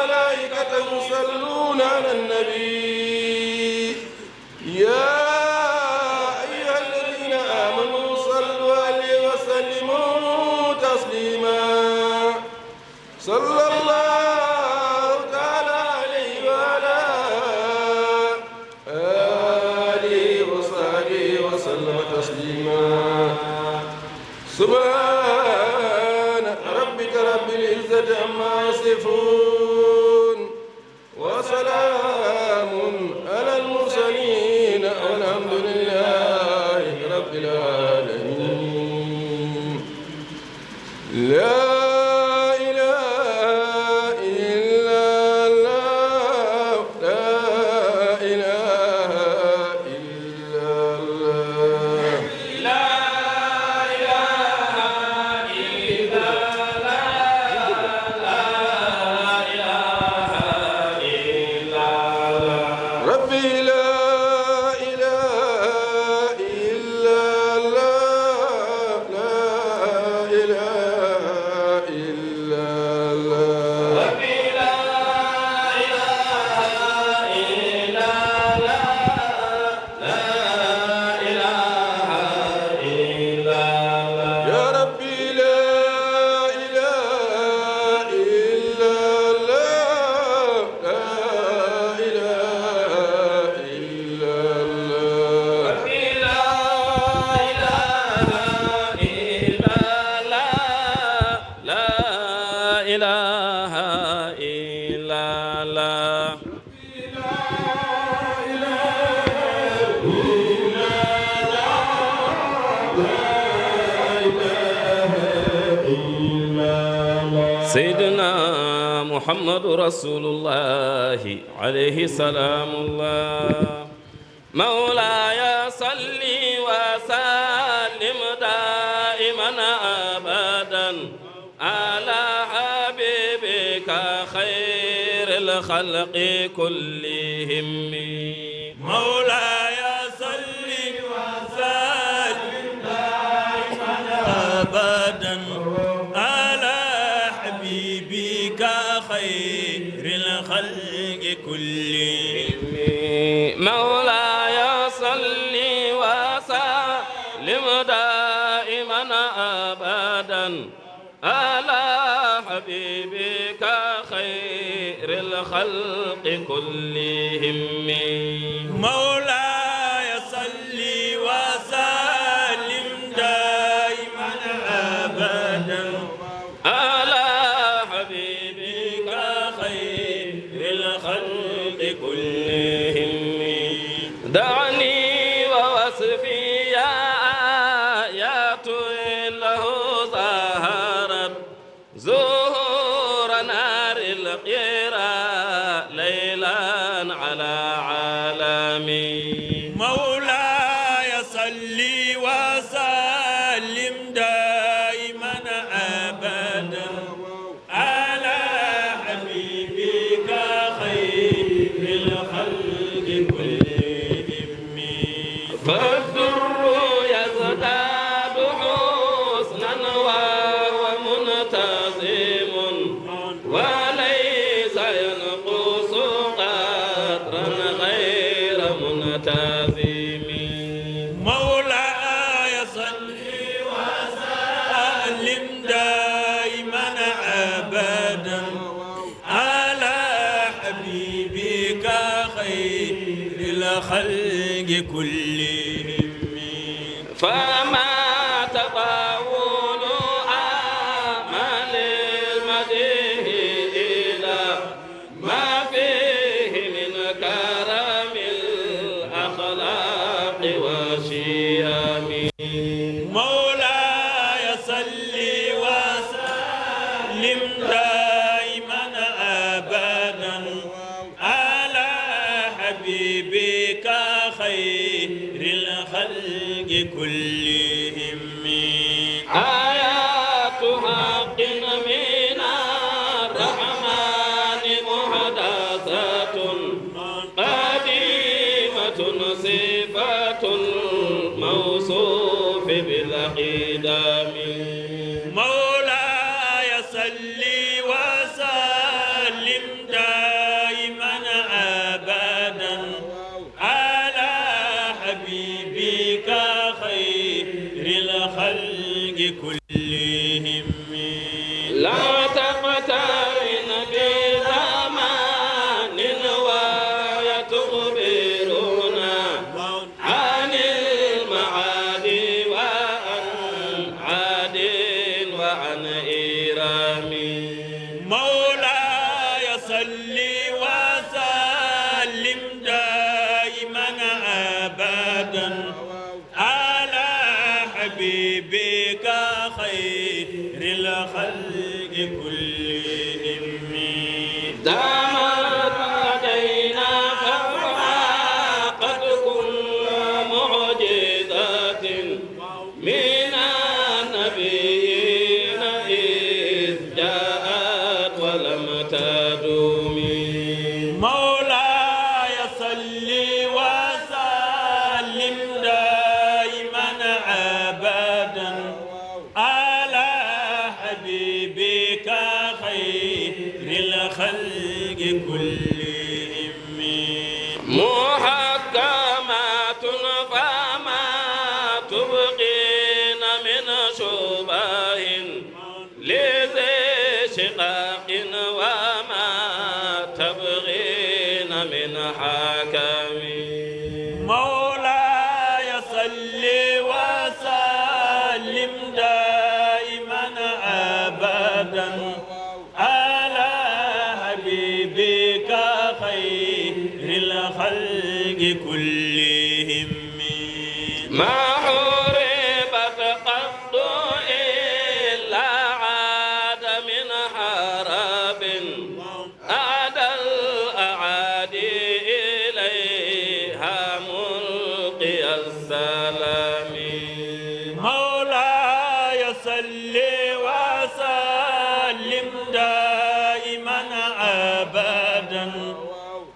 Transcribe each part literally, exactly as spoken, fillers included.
ملائكته يصلون على النبي. يا أيها الذين آمنوا صلوا عليه وسلموا تسليما. صلى الله تعالى عليه وعلى آله وصحبه وسلم تسليما. سبحان ربك رب العزة عما يصفون. وسلام على المرسلين والحمد لله رب العالمين. لا إله إلا الله، لا إله إلا الله. لا إله إلا الله، لا إله إلا الله. ربي لا إله إلا الله، لا إله إلا الله. ربي لا إله إلا الله، لا إله إلا الله. يا ربي لا إله إلا الله، لا إله إلا الله. ربي لا إله إلا الله، لا إله إلا الله. سيدنا محمد رسول الله عليه سلام الله. مولاي صل وسلم دائما أبدا على حبيبك خير الخلق كلهم. مولاي صل وسلم دائما أبدا على حبيبك خير الخلق كلهم. مولاي صل وسلم دائما أبدا على حبيبك خير الخلق كلهم. مولاي صل وسلم دائما أبدا على حبيبك خير الخلق كلهم. دعني ووصفي يا آيات له ظهرت زهور نار القيرة ليلا على عالمي. مولاي صل وسلم دائما أبدا على حبيبك خير الخلق كلهم. فالدر يزداد حسنا وهو منتظم، وليس ينقص قدرا غير منتظم. مولاي صل وسلم دائما أبدا على حبيبك خير الخلق كلهم. فما تطاول أعمال المديح إلى ما فيه من كرم الأخلاق والشيم. مولاي صل وسلم دائما أبدا على حبيبك خير الخلق كلهم. آيات حق من الرحمن محدثات قديمة صفة الموصوف بالقدم. مولاي صل وسلم كلهم. لا تقترن بزمان وتخبرنا عن المعاد وعن عاد وعن إرم. مولاي صل وسلم دائما أبدا على حبيبك خير الخلق كلهم. دامت لدينا فأفاقت كل معجزة من النبيين إذ جاءت ولم تدم. مولاي صل وسلم دائما أبدا على حبيبك خير الخلق كلهم. محكمات فما تبقين من شبه لذي شقاق وما تبغين من حكم. مولاي صل وسلم دائما أبدا على حبيبك خير الخلق كلهم. ما حوربت قط إلا عاد من حرب أعدى الأعادي إليها ملقي السلام. مولاي صل وسلم دائما أبدا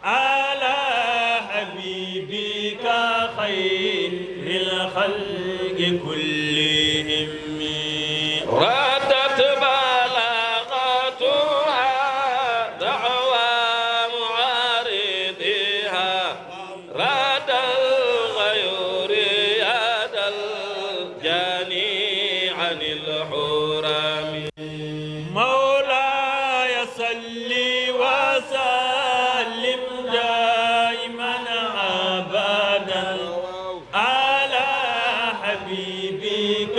على حبيبك خير الخلق كلهم. ردت بلاغتها دعوى معارضها رد الغيور يد الجاني عن الحرم. مولاي صل وسلم دائما أبدا على حبيبك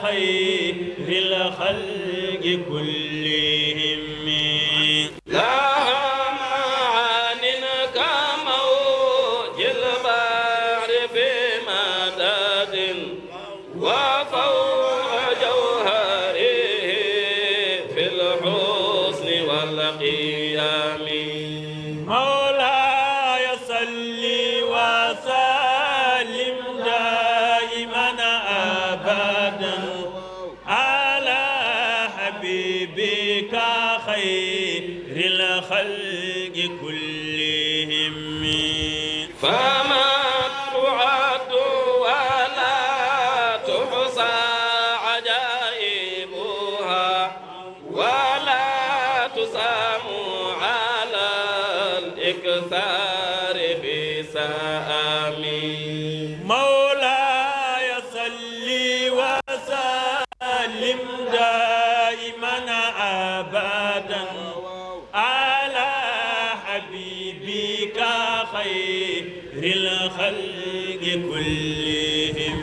خير الخلق كلهم. لها معان كموج البحر في مدد وفوق جوهره في الحسن والقيام. مولاي صل وسلم دائما أبدا على حبيبك خير الخلق كلهم. فما تعد ولا تحصى عجائبها ولا تسام على الإكثار في سآم. مولاي صل وسلم دائما أبدا على حبيبك خير الخلق كلهم.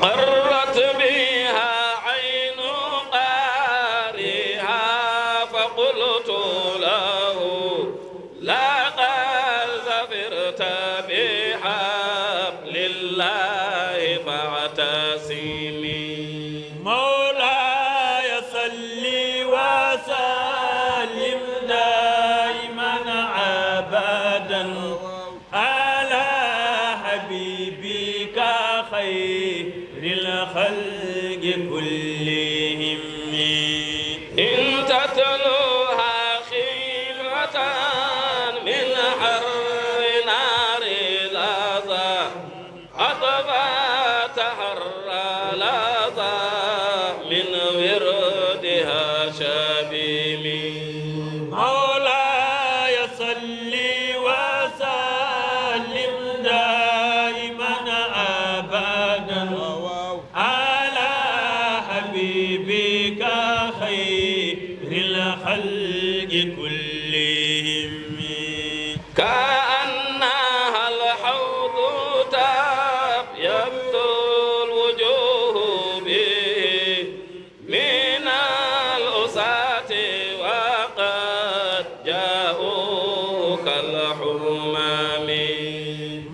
قرت بها عين قارها فقلت له لقد ظفرت بحبل الله فاعتصم. مولاي صل وسلم دائما أبدا على حبيبك خير الخلق كلهم. إن تتلوها خيل الخلق كلهم. كأنها الحوض تبيض الوجوه به من الأساة وقد جاءوا كالحمم.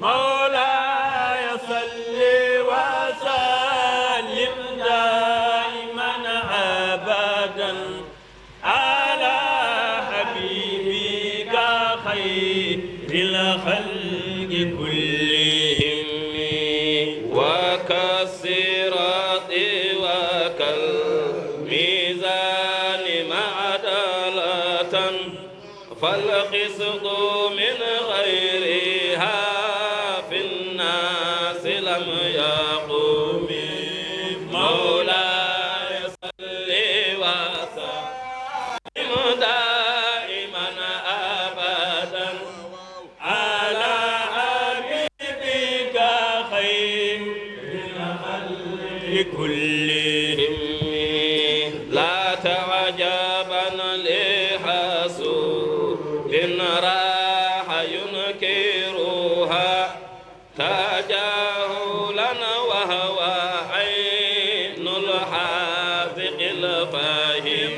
مولاي صل وسلم دائما أبدا على حبيبك خير الخلق كلهم. وكالصراط وكالميزان معدلة، فالقسط من غيرها في الناس لم يقم. مولاي صل وسلم دائما أبدا على حبيبك خير الخلق كلهم. لا تعجبا لحسود راح ينكرها تجاهلا وهو عين الحاذق الفهم.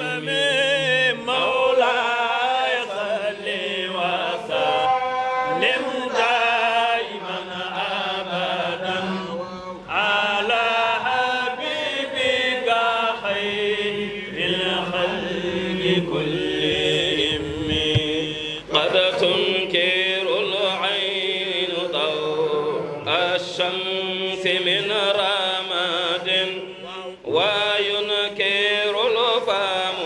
مولاي صل وسلم دائما أبدا على حبيبك خير الخلق كلهم. قد تنكر العين ضوء الشمس من رمد، وينكر الفم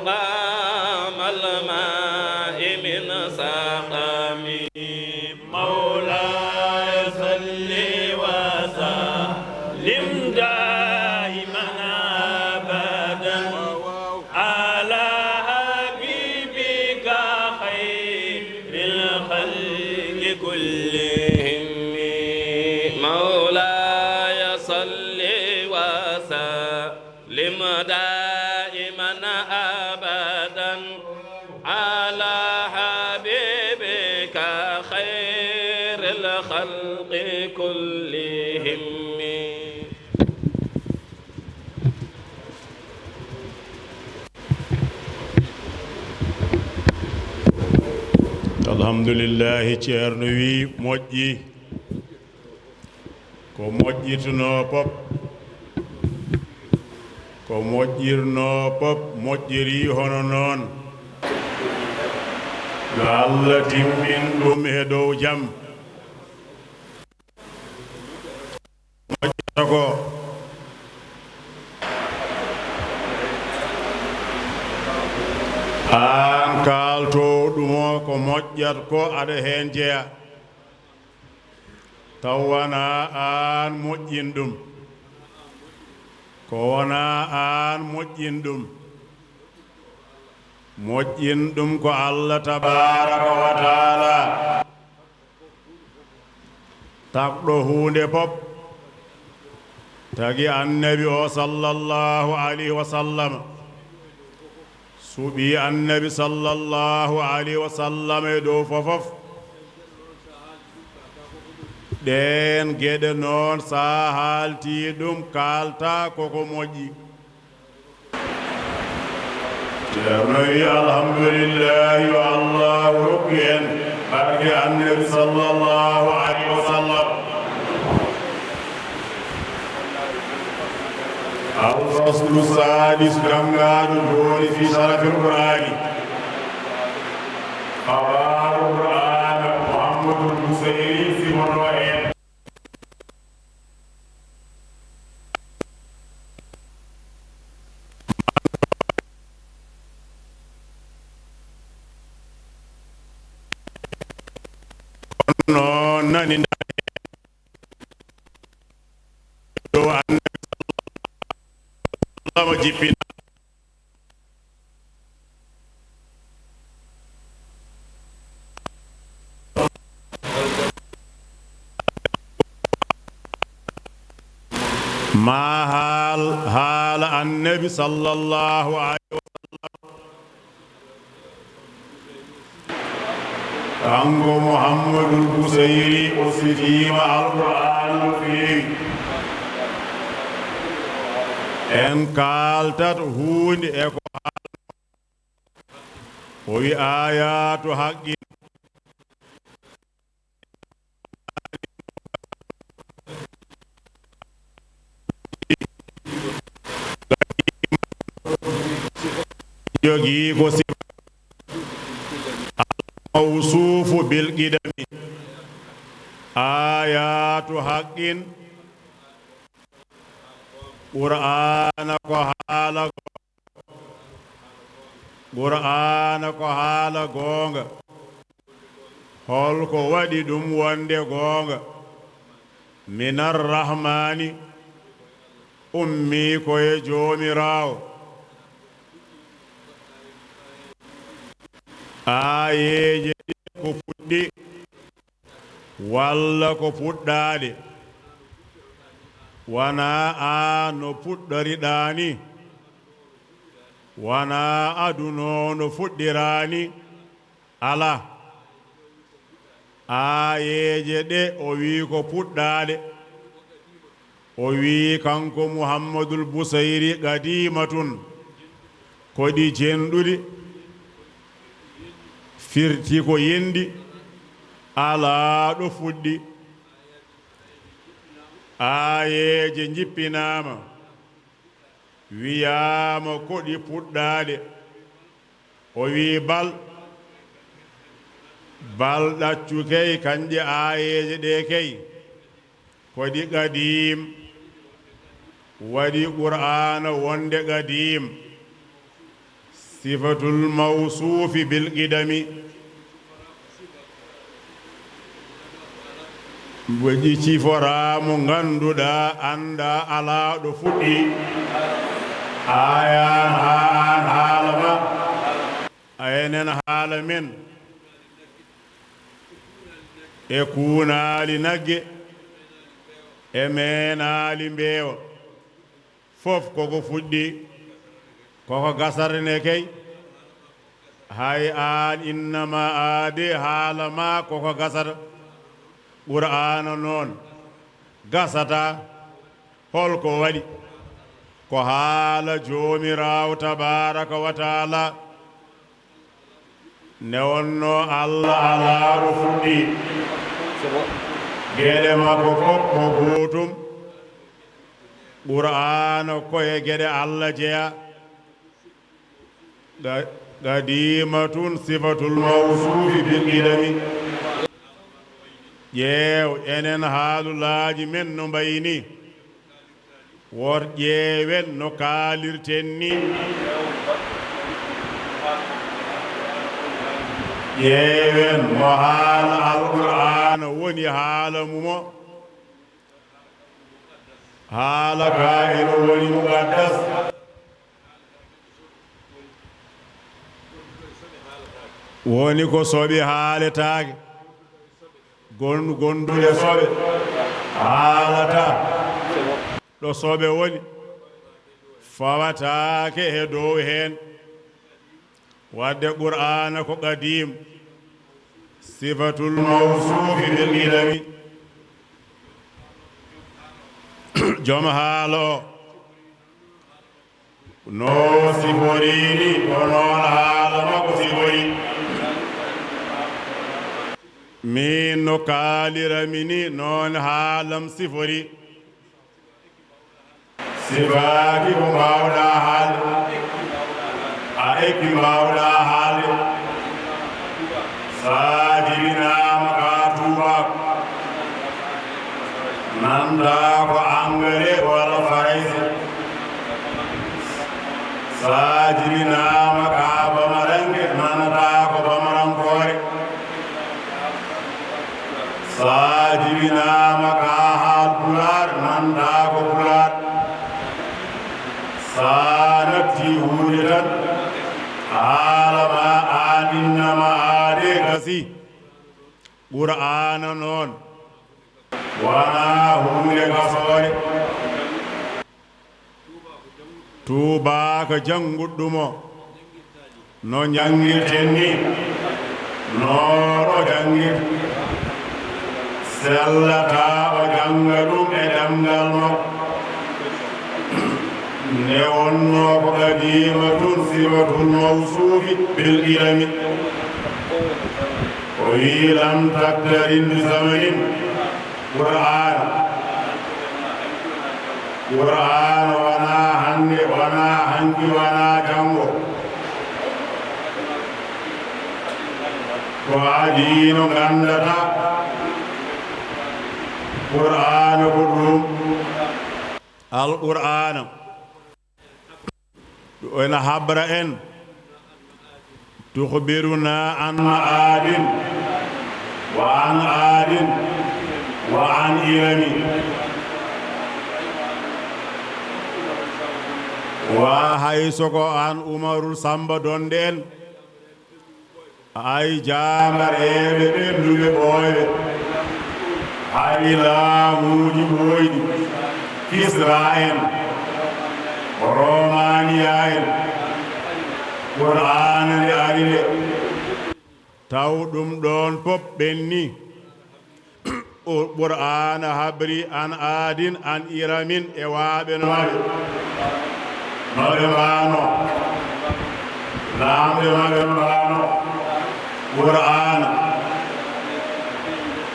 طعم الماء من سقم. مولاي صل وسلم دائما أبدا على حبيبك خير الخلق كلهم. مولاي صل وسلم دائما أبدا على حبيبك خير الخلق كلهم. Alhamdulillahi, Ceerno wi moƴƴi. Ko moƴƴitunoo pop, ko moƴƴirnoo pop, moƴƴirii hono noon. Yo Allah timmin ɗum he dow jam. Moƴƴata ko aan kaaltoo ɗum o, ko moƴƴat ko aɗa heen jeya. Taw wonaa aan moƴƴin ɗum. Ko wonaa aan moƴƴin ɗum. Moƴƴin ɗum ko Allah tabaaraka wa taala. Tagɗo huunde pop. Tagi Annabi o sallallahu alayhi wa sallam. Suɓii Annabi sallallahu alayhi wa sallam e dow fofof. Ɗeen geɗe noon, so a haaltii ɗum, kaaltaa koko moƴƴi. Ceerno wi, alhamdulillahi, yo Allahu rokku en barke Annabi sallallahu alayhi wa sallam. Al-faslu sadis, janngaaɗo jooni fi sharafil Qur'aani. Qaraa'ul Qur'aana, Muhammadul Busayri sifoto en. Kono nani dow Annabi sallallahu alaihi wasallam jippina. Ma haal, haala Annabi sallallahu alaihi wasallam. Kanko Muhammadul Busayri, o sifiima Alqur'aana no feewi. En kaaltat huunde e ko haal-, o wi: "Aayaatu haqqin." Jogii ko sifa mawsuufu bil qidami. Aayaatu haqqin. Qur'aana ko haala, Qur'aana ko haala goonga. Hol ko waɗi ɗum wonde goonga? Minar Rahmaani, ummii ko e Joomiraawo. Aayeeje ɗe ko puɗɗi walla ko puɗɗaaɗe? Wonaa a no puɗɗoriɗaa ni, wonaa aduna o no fuɗɗiraa ni. Alaa. Aayeeje ɗe o wii ko puɗɗaaɗe. O wii kanko Muhammadul Busayri, qadiimatun, ko ɗi jenɗuɗi, firti ko yenɗi, alaa ɗo fuɗɗi. Aayeeje njippinaama, wiyaama ko ɗi puɗɗaaɗe. O wii bal, bal ɗaccu kay, kanƴe aayeeje ɗe kay, ko ɗi qadiim, waɗi Qur'aana wonde qadiim. Sifatul mawsuufi bil qidami. Waɗi siforaa mo ngannduɗaa, anndaa alaa ɗo fuɗɗi. Aayan haa an haala ma. A enen haala men. E kuunaali nagge. E meenaali mbeewa. Fof koko fuɗɗi, koko gasata ne kay. Hay aan innama aade haala ma koko gasata. Qur'aana noon gasata. Hol ko waɗi? Ko haala Joomiraawo tabaaraka wa taala. Nde wonnoo Allah alaa ɗo fuɗɗi. Geɗe makko fof ko gootum. Qur'aana ko e geɗe Allah jeyaa. Qa-, qadiimatun sifatul mawsuufi bil qidami. Ƴeew enen haalulaaji men no mbayi ni. Wor ƴeewen no kaalirten ni. Ƴeewen mo haala Alqur'aana woni haala mum o. Haala ka eno woni muqaddas. Woni ko soɓe haaletaake. Gon-, gonduɗe soɓe haalataa. Ɗo soɓe woni, fawataake he dow heen. Wadde Qur'aana ko qadiim, sifatul mawsuufi bil qidami. Joom haala o, no siforii ni, ko noon haala makko siforii. Miin no kaalirami ni, noon haalam siforii. Sifaaki ko mbaawɗaa haalde, a ekki mbaawɗaa haalde. So a jibinaama ka tuubaako, nanta ko Angale walla Farayse. So a jibinaama ka Bamaranke, nanata ko Bamarankoore. So a jibinaama ka haal Pulaar, nanta ko Pulaar. So a natti huunde tan, haala ma aan innama aade gasi. Qur'aana noon wonaa huunde gasoore. Tuubaako jannguɗo ɗum o. No njanngirten ni, Nooɗo janngir, sellataa o jannga ɗum e ɗemngal makko. Nde wonnoo ko qadiimatun sifatul mawsuufi bil qidami. O wi'i, "Lam taktarin bi zamanin." Qur'aana. Qur'aana wanaa hannde, wanaa hanki, wanaa janngo. Ko adii no nganndataa. Qur'aana ko ɗum. Al Qur'aana. Ɗum ena habra en. Tukhbiruna an Aadin, wa an Aadin, wa an Irami. Wa hay so ko an Umarul Samba Donde en. Ay jaamareeɓe ɓennduɓe ɓooyɓe, hay laamuuji ɓooyɗi, Kisra en, Romaniya en, Qur'aana nde ari nde, taw ɗum ɗoon pop ɓenni. O Qur'aana habri an Aadin, an Iramin e waaɓe no maɓɓe. No ɓe mbaano. Laamɓe maɓɓe no mbaano. Qur'aana.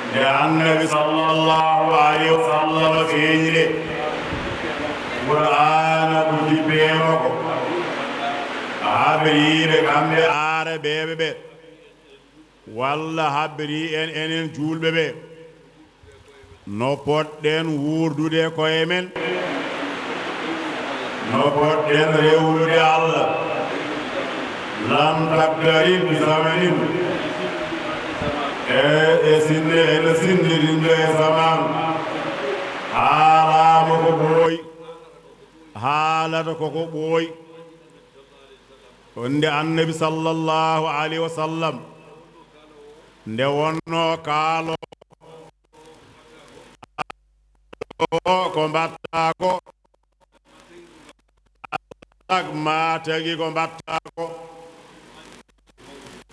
Nde Annabi sallallahu alayhi wa sallam feeñi de. Qur'aana ko jippee makko. Habri ɓe kamɓe Aarabeeɓe ɓe. Walla habri en enen juulɓe ɓe, no potɗen wuurdude koye men, no potɗen rewlude Allah, lam taktarin bi zamanin, e, e sinne, ene sinndidinde e zaman, haalaama ko ɓooyi, haalata koko ɓooyi. Wonde Annabi sallallahu alayhi wa sallam, nde wonnoo kaalo o, ko mbaɗtaa ko, ak ma tagi ko mbaɗtaa ko.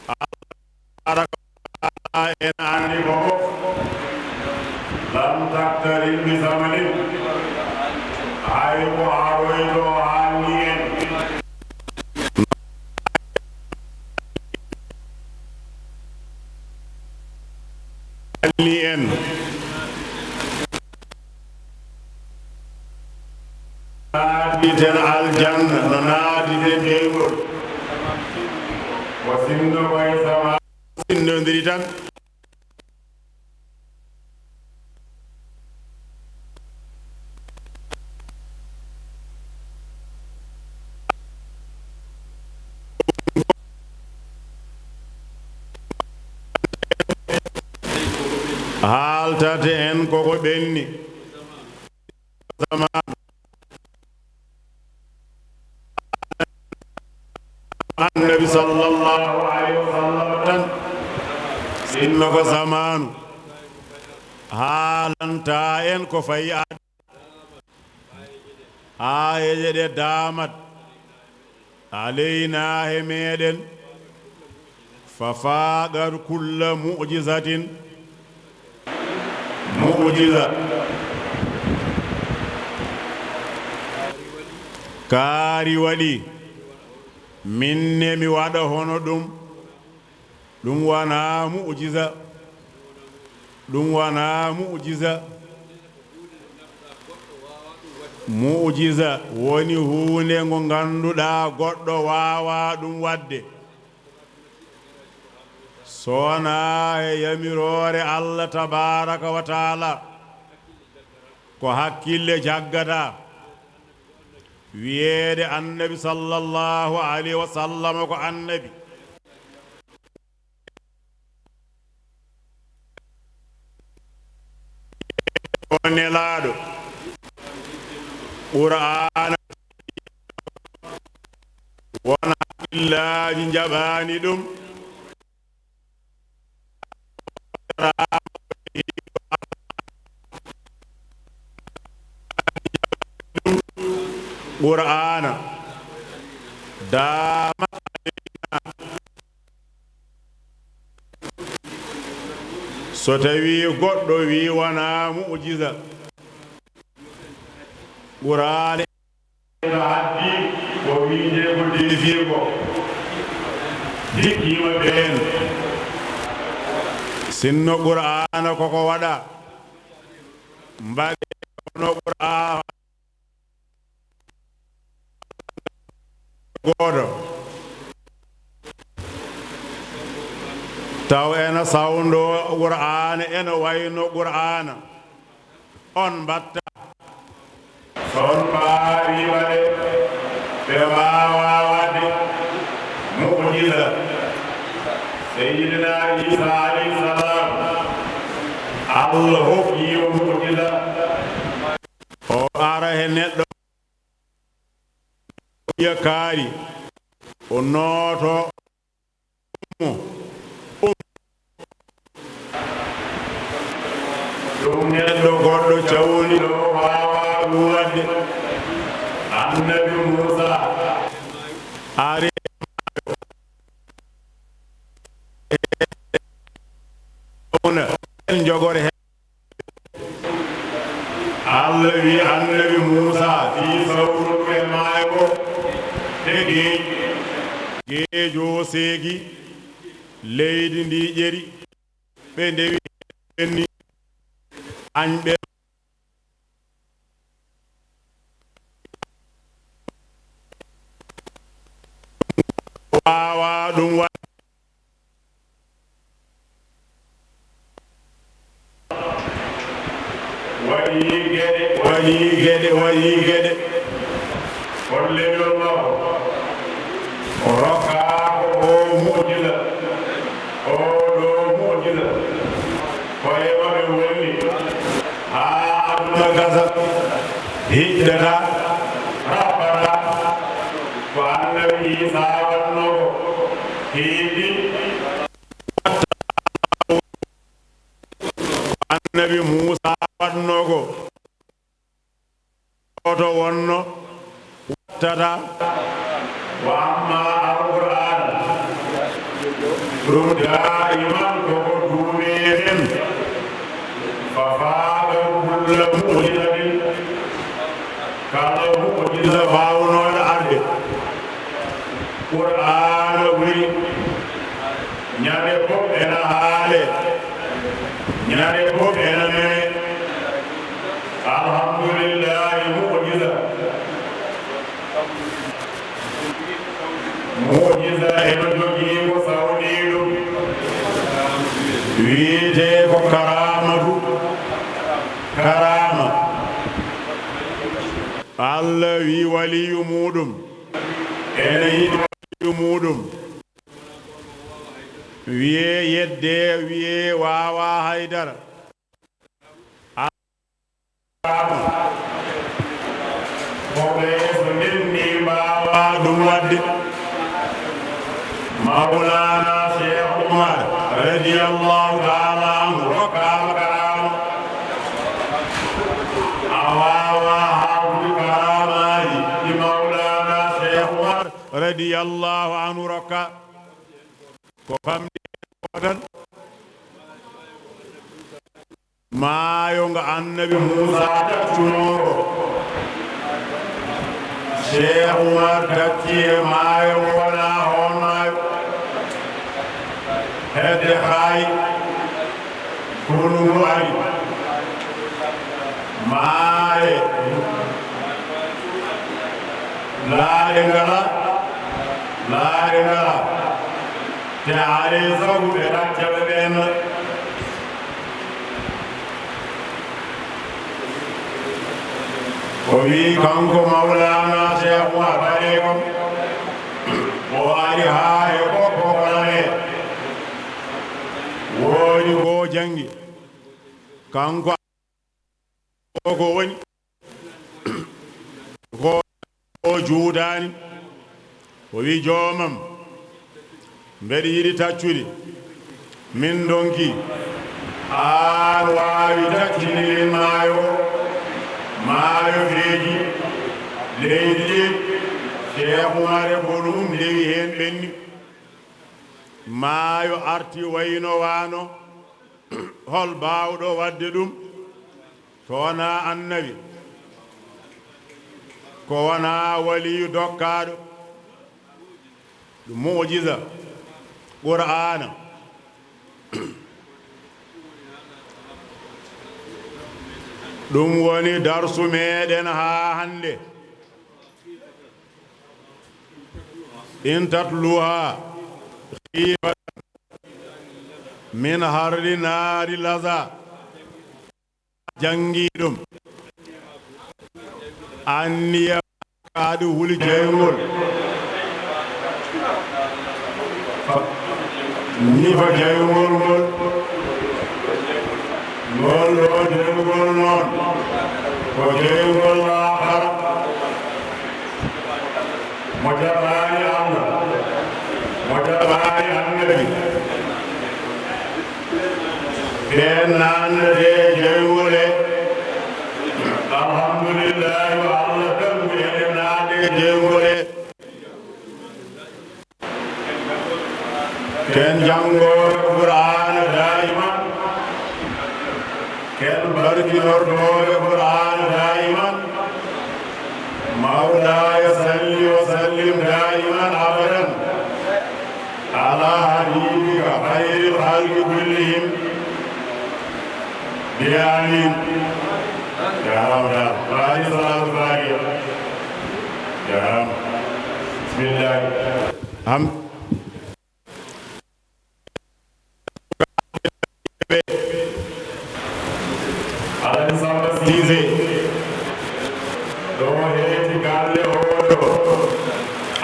Tabaaraka wa ta'aala ena anndi ko fof. Lam taktarin bi zamanin. Hay ko aroyto o haalni en. Haalni en. Naatiten aljanna, no naatiten jeyngol. Ko sinno koye zaman. Sinndondiri tan. Haaltate en koko ɓenni. Zaman. Annabi sallallahu alayhi wa sallam tan, sinno ko zamaanu, haalanta en ko fayi aade. Aayeeje ɗe daamat, alaynaa he meɗen, fa faaqat kulla mu'jizatin. Mu'jiza. Kaari waɗi. Min ne mi waɗa hono ɗum. Ɗum wanaa mu'jiza. Ɗum wanaa mu'jiza. Mu'jiza woni huunde ngo ngannduɗaa goɗɗo waawaa ɗum waɗde. So wonaa e yamiroore Allah tabaaraka wa taala, ko hakkille jaggata. Wiyeede Annabi sallallahu alayhi wa sallam ko Annabi. O nelaaɗo. Qur'aana won hakkillaaji njaɓaani ɗum. Qur'aana. Daamat. So tawii goɗɗo wii wonaa mu'jiza, Qur'aana no addi ko wi'etee ko deesiiko, dikkiima ɓeen. Sinno Qur'aana koko waɗa, mbaɗe no Qur'aana gooto. Taw ena sawndo Qur'aana, ena wayno Qur'aana. On mbatta. So on mbaawi waɗde, ɓe mbaawaa waɗde mu'jiza. Seydina Iisa alayhi salaam, Allah hokki mo mu'jiza. O ara he neɗɗo, o yiya kaari, o nooto, um. Ɗum neɗɗo goɗɗo cawni ɗo waawaa ɗum waɗde. Annabi Muusa ari en jogori he Allah wi Annabi Muusa fii sawruɗo e maayo ngo, e geej. Geejo seegi, leydi ndi ƴeri, ɓe ndewi ɓenni añɓe. Waawaa ɗum waɗ. Waɗi geɗe, waɗi geɗe, waɗi geɗe. Holle ɗon maw. O rokkaa ko o mu'jiza. Oo ɗoo mu'jiza. Ko e maɓɓe wonni. Haa aduna gasa. Hiddata. Rabbata. Ko Annabi Iisaa waɗnoo ko. Hiɗi. Annabi Muusaa waɗnoo ko. Gooto wonno wattata. Wa amma Alqur'aan, ɗum daa'iman ko ko duumeeɗen. Fa faaqa kulla mu'jizatin, kala mu'jiza baawnooɗo arde, Qur'aana ɓuri. Ñande fof ena haale, ñande fof ena meme. Alhamdulillahi, mu'jiza. Mu'jiza eno jogii ko sawniiɗum. Wiyetee ko karaamatu. Karaama. Allah wi waliyu muuɗum. Ene yiɗi waliyu muuɗum. Wiyee yeddee, wiyee waawaa haydara. Ko ɓe so ndenni mbaawaa ɗum waɗde. Mawlaana Cheikh Oumar radiyallahu taala anhu rokkaama karaama. A waawaa haaldude karaamaaji ɗi Mawlaana Cheikh Oumar radiyallahu anhu rokka. Ko famɗi ko tan. Maayo ngo Annabi Muusaa taccunoo, Cheikh Oumar tacci e maayo ngo wonaa oon maayo. Hedde haay, konu ngu ari. Maaye. Laaɗe ngalaa, laaɗe ngalaa. Te alay sago ɓe tacca ɓe ɓeen. O wii kanko Mawlaana Cheikh Oumar Bareko, o ari haa e ko ko kolane. Woodi ko janngi. Kanko ko woni ko o juudaani, o wi joomam, mbeɗa yiɗi taccude, min ndonki, aan waawi taccinde min maayo o, maayo feeji, leydi ɗi, Cheikh Oumar e ko ɗum ndewi heen ɓenni, maayo arti wayno waano. Hol baawɗo waɗde ɗum? So wonaa annabi, ko wonaa waliyu dokkaaɗo. Ɗum mu'jiza Qur'aana. Ɗum woni darsu meeɗen haa hannde. In tatluha khifatan min harri naari laza. Janngi ɗum. Anniya aɗa huli jeyngol. Nifa jeyngol ngol. Ngol ɗo jeyngol noon ko jeyngol laakhara. Mo jaɓaani Allah, mo jaɓaani annabi, ɓeen naatnata e jeyngol he. Alhamdulillahi, yo Allah taggu eɗen naatde e jeyngol he. Ken janngooɓe Qur'aana daa'iman, ken barkinortooɓe Qur'aana daa'iman. Mawlaaya salli wa sallim daa'iman abadan alaa habiibika khayril khalqi kullihim. Bi amin. Jaaraama Tall. Faati salaatul faatiha. Jaaraama. Bismillaahi. Ham. Alhaji Samba Cissé, ɗo heedi galle oo ɗo.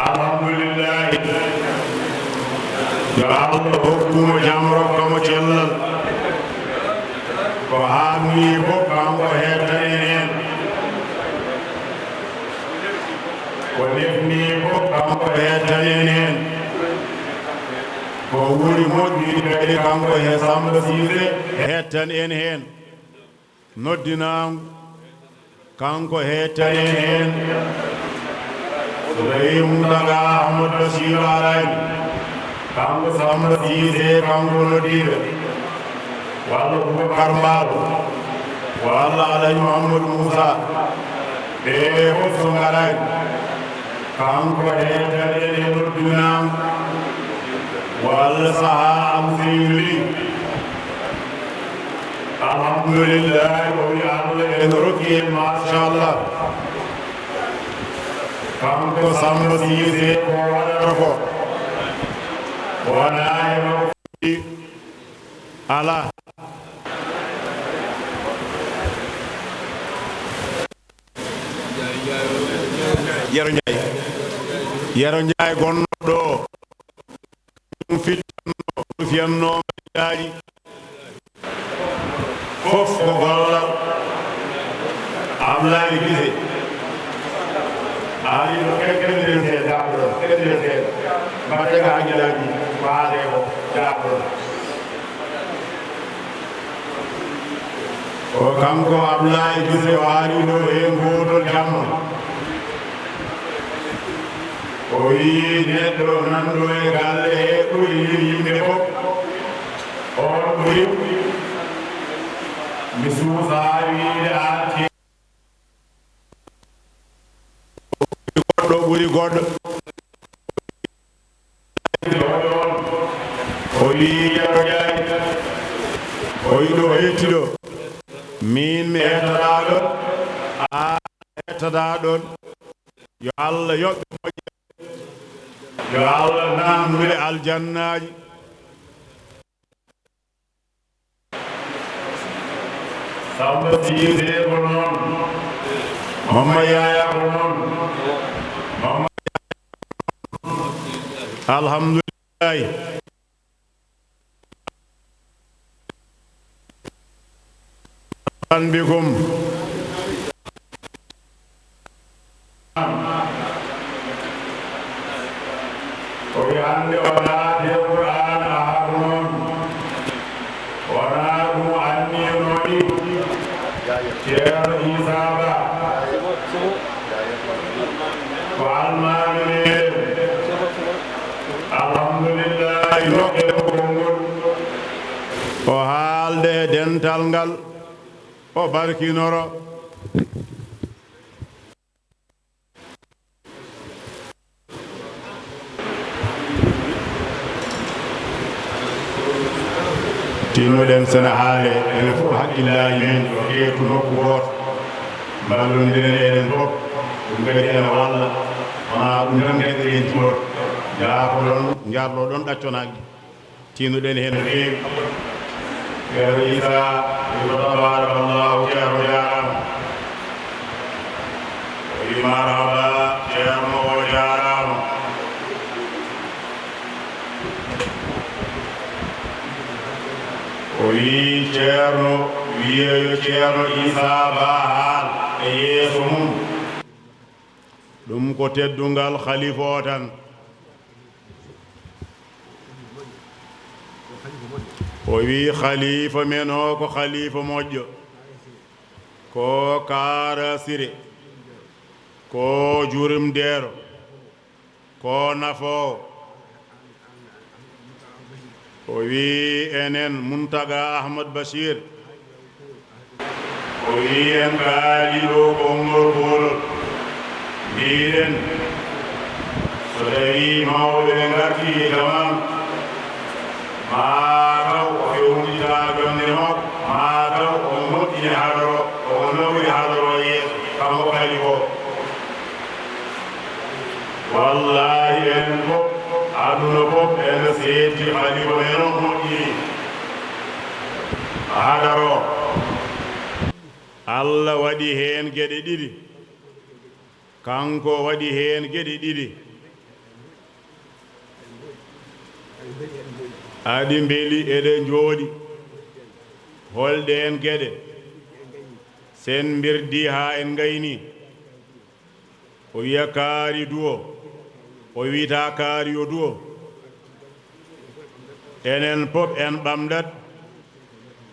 Alhamdulillahi. Yo Allah hokku mo jam, rokka mo cellal. Ko haamnii fof, kanko hettani en heen. Ko nefnii fof, kanko hettani en heen. Ko ɓuri moƴƴude kadi, kanko he Samba Cissé, hettan en heen. Noddinaango, kanko hettani en heen. So tawii Mountaga Ahmad Bachir araani, kanko Samba Cissé, kanko noddiiɗo, walla Boubacar Mbaalo, walla Alhaji Mouhamadou Moussa, ɓe fof so ngaraani, kanko hettani en e noddinaango, walla sahaa Alseydu Ly. Alhamdulillahi, o wi Allah en rokki en, machallah. Kanko Samba Cissé ko waɗata ko wonaa e makko. Alaa. Yero Ndiaye. Yero Ndiaye gonnooɗo ɗo. Ɗum fittanno, ɗum fiyannoo daari. Fof ko gollal Ablaye Gise. Ari ɗo, keɗɗen seeɗa, jaaɓoɗon, keɗɗen seeɗa. Mbaɗen ka hakkillaaji, ko haalde ko, jaaɓoɗon. Ko kanko Ablaye Gise o ari ɗo he ngootol jamma. O wii neɗɗo nanɗo e galle he ɓuri yimɓe fof. On ɓuri. Mi suusaa wiide arti. Goɗɗo ɓuri goɗɗo. O wii, Yero Njaay, o yiɗo o yetti ɗo. Miin mi hettataa ɗon, aan a hettataa ɗon. Yo Allah yoɓ ɓe moƴƴere. Yo Allah naamnu ɓe aljannaaji. Samba Cissé ko noon. Mama Yaya ko noon. Mama Alhamdulillahi. An bikum. O wi hannde o naati e Qur'aana Ahadu noon. Wonaa ɗum anniyanoomi Ceerno Iisaa Ba. Ko almaami meeɗen. Alhamdulillahi, ndokken mo konngol. O haala. Alde e dental ngal, o barkinoro. Tinnoɗen sene haale, enen fof haqqillaaji men yo ƴeetu nokku gooto, mballondiren enen fof, ɗum kadi ene walla, wonaa ɗum tan kadi eɗen cuɓoo, njaafoɗon, njarloɗon ɗacconaaki. Tinnoɗen heen no feewi. Ceerno Issa, wi ko tabarakallahu, Ceerno jaaraama. O wi marhaba, Ceerno o jaaraama. O wi Ceerno, wiyeeyo Ceerno Issa Ba haal e yeeso mum. Ɗum ko teddungal khalifa o tan. O wi khalifa men o ko khalifa moƴƴo, ko kaarasire, ko jurumdeero, ko nafoowo. O wi enen Muntaga Ahmad Bashir. O wi en kaali ɗo konngol gootol. Mbiɗen, so tawii mawɓe ɓe ngartii e jamaanu, maa taw o fewndita jonnde makko, maa taw o moƴƴini hadaro, o nawri hadaro yeeso, kanko khalifa o. Wallaahi, enen fof, aduna fof, ene seedti khalifa men o moƴƴini hadaro. Allah waɗi heen geɗe ɗiɗi. Kanko waɗi heen geɗe ɗiɗi. Aɗi mbeli eɗe njooɗi. Holɗeen geɗe? Sen mbirdi haa en ngayni. O wiya kaari duwo. O wiyta kaari yo duwo. Enen pop en ɓamdat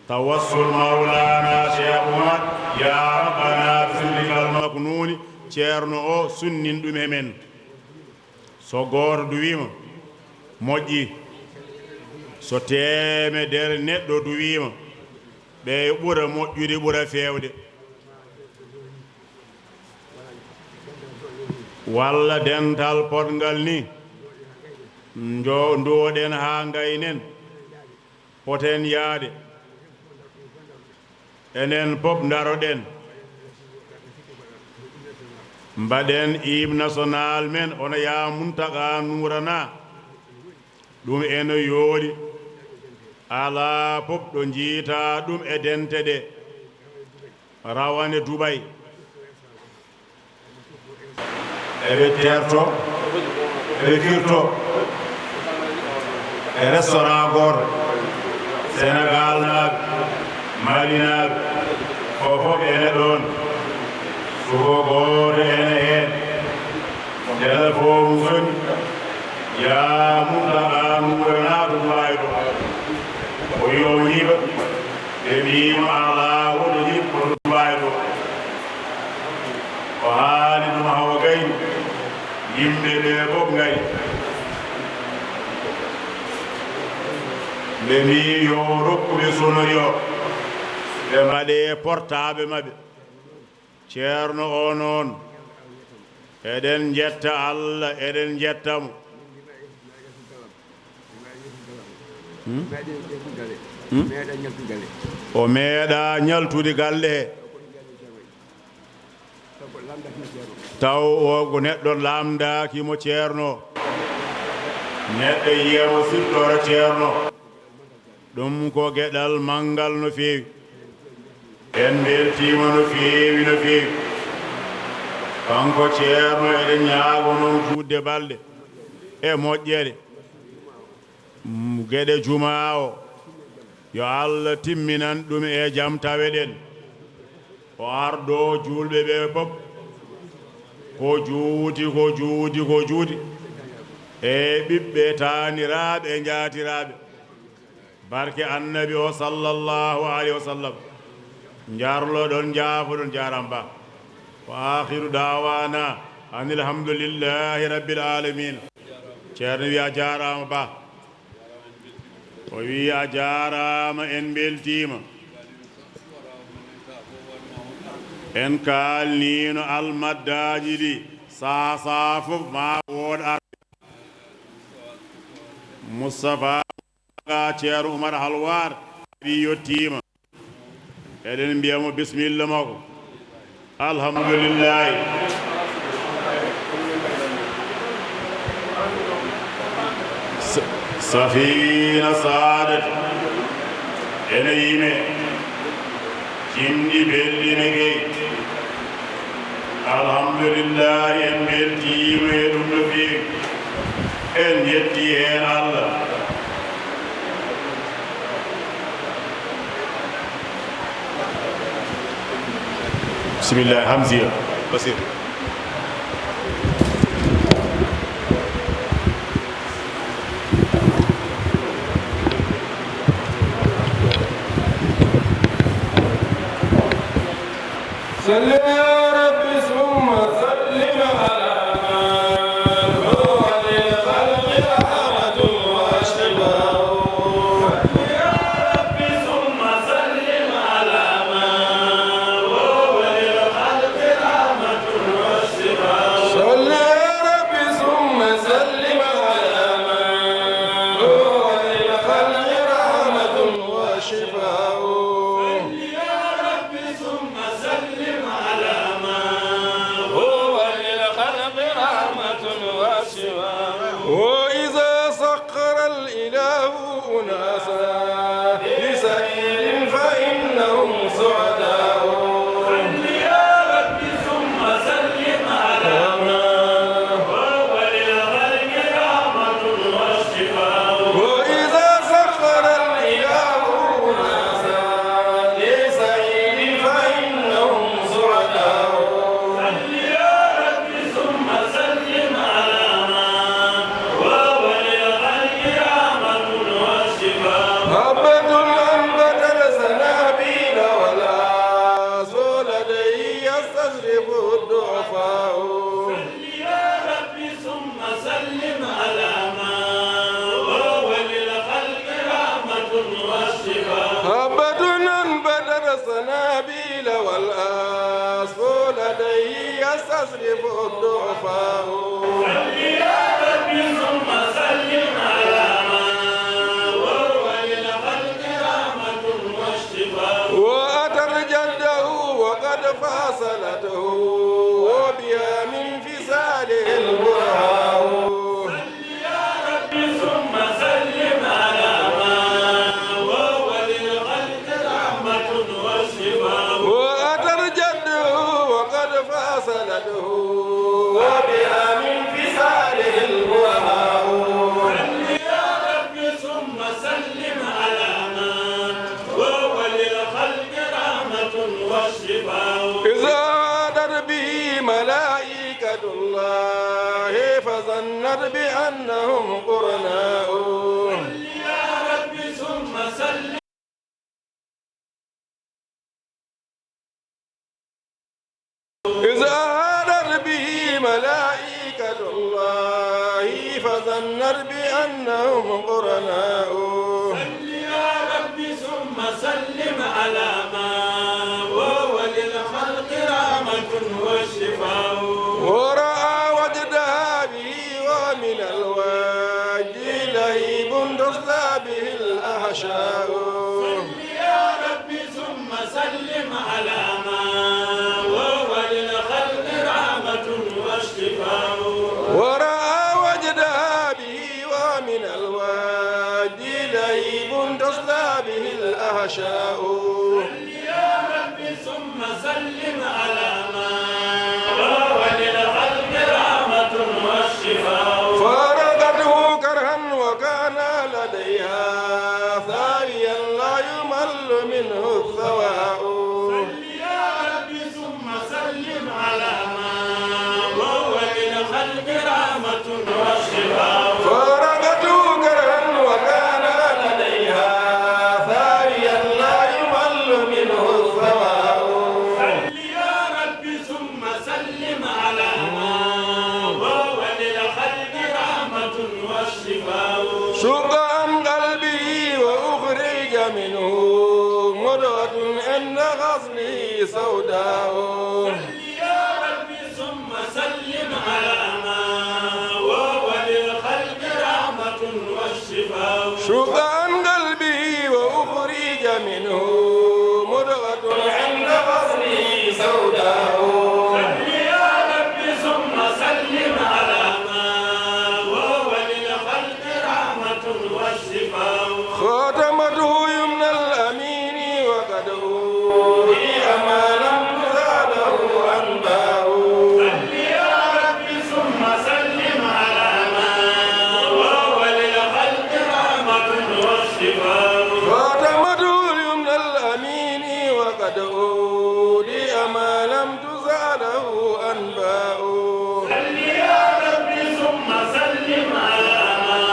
tawassul Mawlana Cheikh Oumar, ya Rabbana, bi sirrikal maknuni, Ceerno o sunnin ɗum e men. So gooto duwiima, moƴƴi. So teemedere neɗɗo duwiima, ɓe ɓura moƴƴude, ɓura feewde. Walla dental potngal ni, njo-, nduwoɗen haa ngaynen, poten yaade. Enen pop ndaroɗen. Mbaɗen hymne national men, ono yaa Muntaga Nuurana. Ɗum ene yooɗi. Alaa pop ɗo njiita ɗum e dente ɗe. Rawane Dubai. Eɓe terto, eɓe firto e restaurant gooto. Senegal naaɓe, Mali naaɓe, ko fof ene ɗoon. Suko gooto ene heen. Téléphone soni, yaa Muntaga Nuurana to Dubai ɗo. O wi o yiɓa, ɓe mbiima alaa woni yiɓ ko to Dubai ɗo. O haali ɗum hawa gayni, yimɓe ɓe fof ngari. Ɓe mbii yo rokku ɓe sonori o, ɓe mbaɗe portable maɓɓe. Ceerno o noon, eɗen njetta Allah, eɗen njetta mo. Hmm? Hmm? O meeɗa ñaltude galle he. Taw o ko neɗɗo lamdaaki mo Ceerno. Neɗɗo yiya mo siftora Ceerno. Ɗum ko geɗal manngal no feewi. En mbeltiima no feewi, no feewi. Kanko Ceerno, eɗen ñaago noon juutde balɗe e moƴƴere. Mm, geɗe jumaa o, yo Allah timminan ɗum e jam, taweɗen. O ardo juulɓe ɓe fof. Ko juuti, ko juuti, ko juuti. E ɓiɓɓe taaniraaɓe e njaatiraaɓe. Barke Annabi o, sallallahu alayhi wa sallam. Njarloɗon, njaafoɗon, jaaraama ba. Wa akhiru da'wana anil hamdulillahi rabbil alamin. Ceerno wiya jaaraama ba. O wi a jaaraama, en mbeltiima. En kaalniino almaddaaji ɗi, saha saha fof ma wooɗ ar. Moustapha Ga Ceerno Umar Halwar, ari yettiima. Eɗen mbiya mo bisimilla makko. Alhamdulillahi. Sa-, Safina Saadat. Ene yime. Jimɗi belɗi ne gey. Alhamdulillahi, en mbeltiima e ɗum no feewi. En yetti heen Allah. Bismillah, Hamziya. Basir. صل يا رب ثم سلم على من هو للخلق رحمة وشفاء. صل يا رب ثم سلم على من هو للخلق رحمة وشفاء. صل يا رب ثم سلم على من هو للخلق رحمة وشفاء. صل يا رب ثم سلم على ما هو للخلق رحمة وشفاء. وإذا سخر الإله أناسا لسعيد فإنهم سعداء. صل يا رب ثم سلم على ما هو للخلق رحمة وشفاء. وإذا سخر الإله أناسا لسعيد فإنهم سعداء. صل يا رب ثم سلم على ما هو للخلق رحمة وشفاء. حبة أنبتت سنابل والعسل لديه يستشرف الضعفاء. صل يا رب ثم سلم على ما هو للخلق رحمة وشفاء. حبة أنبتت سنابل والعسل لديه يستشرف الضعفاء. صل يا رب ثم سلم على ما هو للخلق رحمة وشفاء. وأتت جده وقد فاصلته وبها من فصاله البرهاء. صل يا رب ثم سلم على ما هو للخلق رحمة وشفاء. وأتت جده وقد فاصلته وبها من فصاله البرهاء. صل يا رب ثم سلم على ما هو للخلق رحمة وشفاء. إذ عادت به ملائكة الله فظنت بأنهم قرناء. صل يا رب ثم سلم. إذ عادت به ملائكة الله فظنت بأنهم قرناء. صل يا رب ثم سلم على ما هو للخلق رحمة وشفاء. ورأى وجدها به ومن الوجه لهيب تصدى به الأحشاء. صل يا رب ثم سلم على ما هو للخلق رحمة وشفاء. ورأى وجدها به ومن الوجه لهيب تصدى به الأحشاء. صل يا رب ثم سلم على ما هو للخلق رحمة وشفاء. فارقته كرها وكان لديها ثاويا لا يمل منه الثواء. صل يا رب ثم سلم على ما هو للخلق رحمة وشفاء. فارقته كرها وكان لديها ثاويا لا يمل منه الثواء. صل يا رب ثم سلم على ما هو للخلق رحمة وشفاء. شق عن قلبه منه مضغة عند غسله سوداء. صل يا رب ثم سلم على ما وهو للخلق رحمة وشفاء. شق عن قلبه وأخرج منه مضغة عند غسله سوداء. صل يا رب ثم سلم على ما وهو للخلق رحمة وشفاء. خاتمته يمنى الأمين وقد أوتي ما لم تزاده أنباء. صل يا رب ثم سلم على ما وهو للخلق رحمة وشفاء. خاتمته يمنى الأمين وقد أوتي ما لم تزاده أنباء. صل يا رب ثم سلم على ما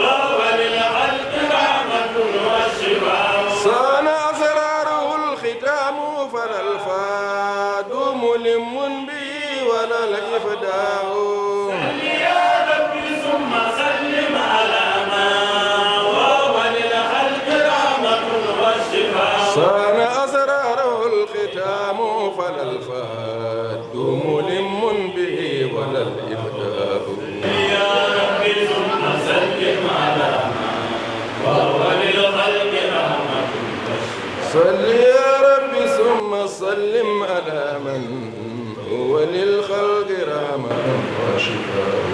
وهو للخلق رحمة وشفاء. صان أسراره الختام فلا الفؤاد ملم به ولا الإفداء. صل يا رب ثم سلم على ما وهو للخلق رحمة وشفاء. صان أسراره الختام فلا الفؤاد ملم به ولا الإفداء. يا رب ثم سلم على ما وهو للخلق رحمة وشفاء. صل يا رب ثم سلم على من هو للخلق رحمة وشفاء.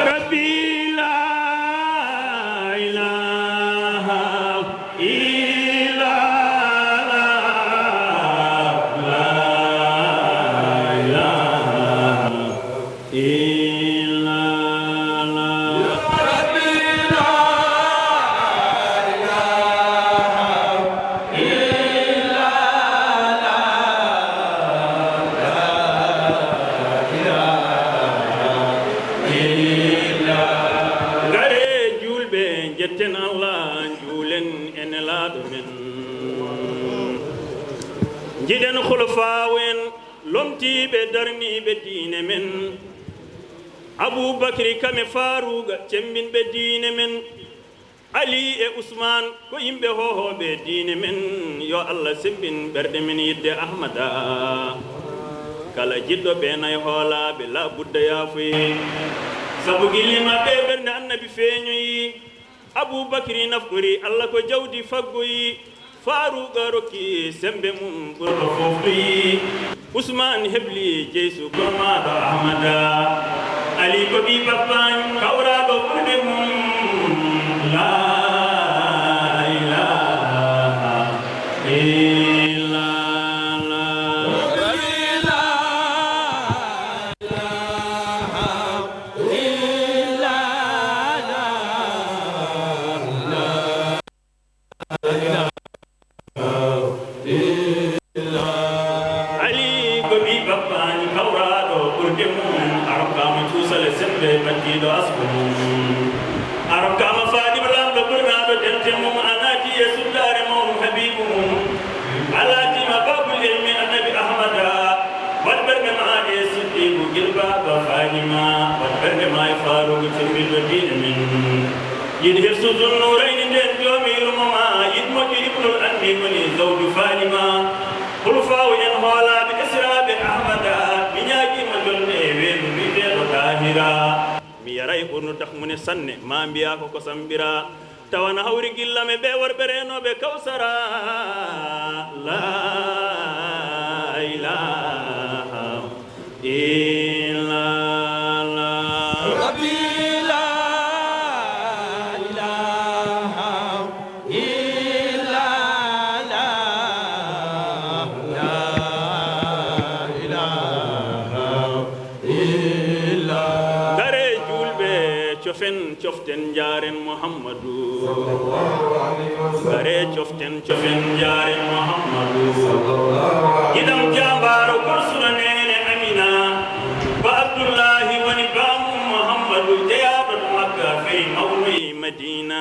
ربي لا إله إلا الله، لا إله إلا الله. Ngaree juulɓe, njetten Allah, njuulen e Nelaaɗo men. Njiɗen hulafaawu en, lomtiiɓe, darniiɓe diine men. Abuu Bakri kam e Faaruuqa, cemmbinɓe diine men. Ali e Usmaan ko yimɓe hoohooɓe diine men. Yo Allah semmbin ɓerɗe men yiɗde Ahmada. Kala jiɗɗo ɓe nay hoolaaɓe, laa budda yaafoyi. Sabu gilli maɓɓe ɓernde Annabi feeñoyi. Abuu Bakri nafqori Allah ko jawdi faggoyi. Faaruuqa rokki semmbe mum ɓurɗo fof ɗoyi. Usmaan hebli jeysu gormaaɗo Ahmada. Ali ko ɓii Bappaañ kawraaɗo ɓurɗe mum. Laa ilaaha illallah. Ali ko ɓii Bappaañ kawraaɗo ɓurɗe mum, a rokkaama cuusal e semmbe ɓaddiiɗo asku mum. A rokkaama Faadima laamɗo ɓurnaaɗo dente mum, a naati e suddaare mawnu Habiibu mum. A laatiima Baabul Ilmi Annabi Ahmada, waɗ ɓernde ma e Siddiiqu gilbaaba Faadima, waɗ ɓernde ma e Faaruuqu cemmbinɗo diine men. Yiɗ hirsu Zunnuurayni nden joomi yurmo ma, yiɗ moƴƴo Ibnul Ammi woni zawju Faadima. Hulfaawu en hoolaaɓe esiraaɓe Ahmada, mi ñaagiima jonde e weendu biyeteeɗo Daahira. Mi yaray ɓurnu dak mune sanne, ma mbiya ko kosam ɓira. Tawana hawri gilla me ɓe worɓe renooɓe Kawsara. La ilaha illallah. Rabbi la ilaha illallah. La ilaha illallah. Ngare julɓe, cofen, coften, njaren Muhammadu. Sallallahu alaihi wasallam. Ngare, coften, cofen, njaren Muhammadu. Sallallahu alaihi wasallam. Giɗam jambaaro Korsuna neene Amina. Ba Abdullahi woni baamu Muhammadu, jeyaaɗo Makka, fey mawnoyi Madina.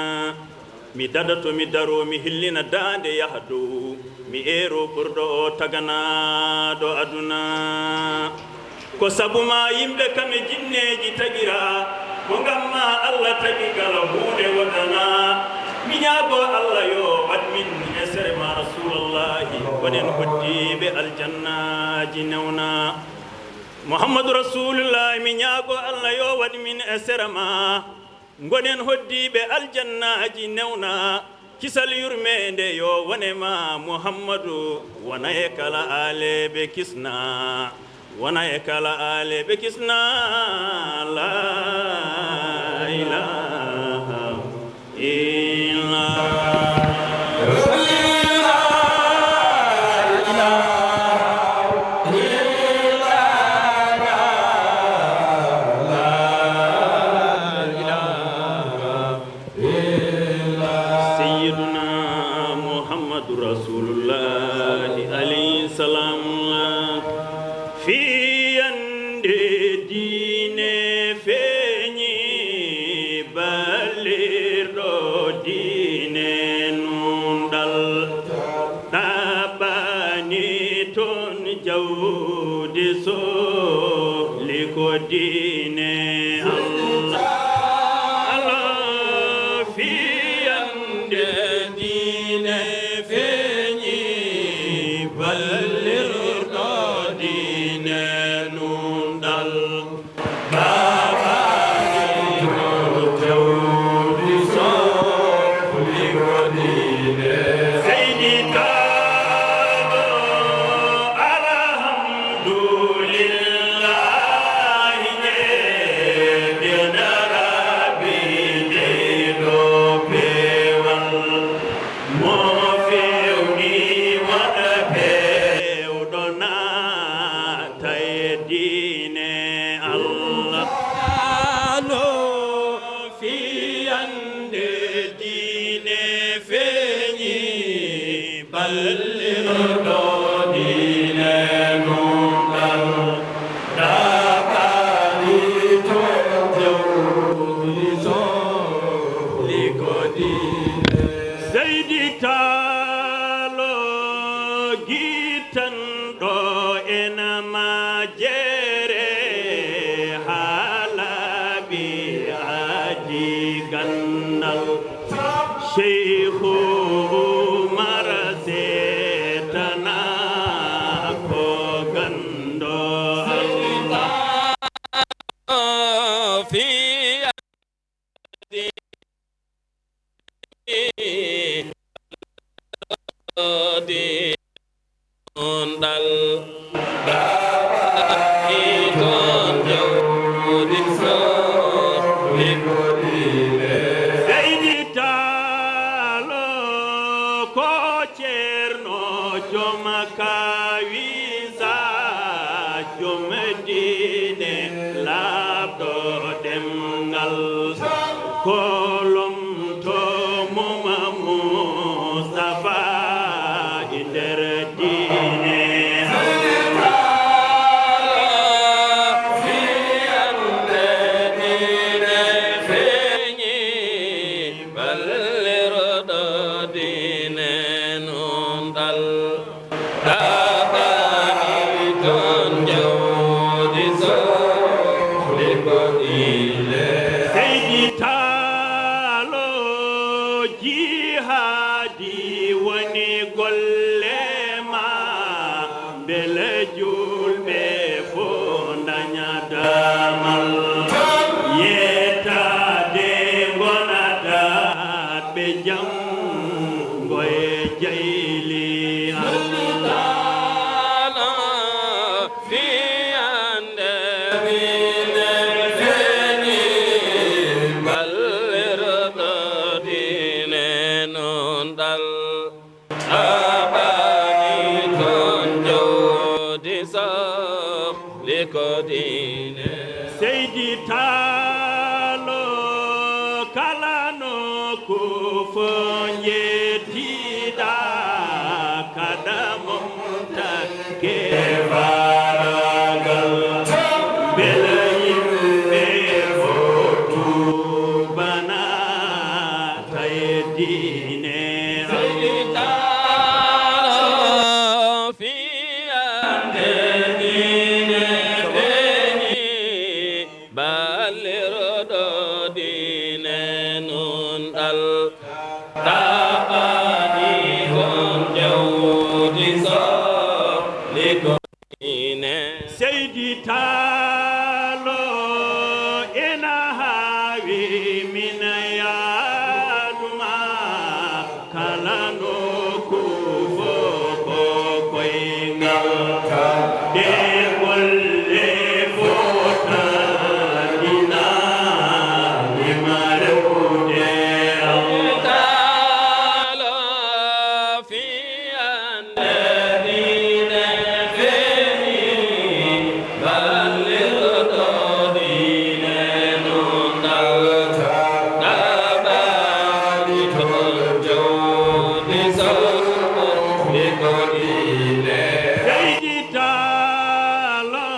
Mi daɗoto, mi daro, mi hillina daande yaha dow, mi eero ɓurɗo o taganaaɗo aduna. Ko sabu ma yimɓe kam e jinneeji tagira, ko ngam ma Allah tagi kala huunde wodana. Mi ñaago Allah yo waɗ min e sere ma Rasulullahi, wonen hoddiiɓe aljannaaji newna. Muhammadu Rasulullahi, mi ñaago Allah yo waɗ min e sere ma. Ngonen hoddiiɓe aljannaaji newna, kisal yurmeende yo wone ma Muhammadu, wona e kala aaleeɓe kisna, wona e kala aaleeɓe kisna, la ilaha illa. Sayyiduna Muhammadu Rasulullahi alayhi salam. Fiyande diine feeñi, ballirɗo diine nunɗal. Ɗaɓɓani toon jawdi sohli ko diine Allah. Allah fiyande diine feeñi, ballirɗo diine nunɗal. Seydi Taal, alhamdulillahi, nde Rabbi jeyɗo peewal. Mo fewni wona pewɗo naata e diine Allah. Ano fiyande diine feeñi, ballirɗo diine nunɗal. Ɗaɓɓani to jawdi sohli ko diine. Seydi Taalo gittanɗo en majjere, haa laaɓi aji ganndal. Sheikhu Umar setana ko ganndo Allah. Fi on ɗal. Toon jawdi sohli ko diine. Seydi Taalo ko Ceerno joom kawisa, joom diine laaɓɗo ɗemngal. Ko lomto mo ma Mustafa e nder diine. Feeñi ballirɗo diine nunɗal. Ɗaɓɓani toon jawdi sohli ko diine. Seydi Taalo jihaadi woni golle ma, mbele julɓe fof ndaña damal. Ye Janngo e jeyli Allah. Taala fiyande minen feni ballirɗo diine non dal. Abani ton jodi so liko diine. Seydi Taalo kala no kufo njettiɗa kada mum take faragal. Bela yimɓe fotu bana taye diine. Seydi Taalo fiyande diine feeñi. Ballirɗo diine nun dal. Taɓani kon jawdi sohli ko diine. Seydi Taalo ena haawi min yaaduma. Kala nokku fof ko koyngal tan. Ɗe golle fof tan ina lima rewde Allah. Fiyande diine feeñi. Ballirɗo diine nun dal. Taɓani ton jawdi sohli ko diine. Seydi Taalo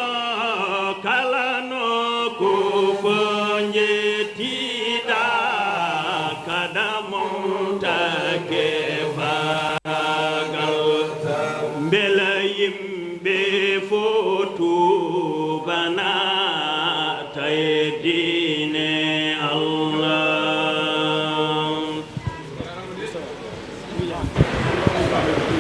kala nokku fof njettiɗa kada mum take faragal. Mbela yimɓe fof tuuba naata e diine Allah.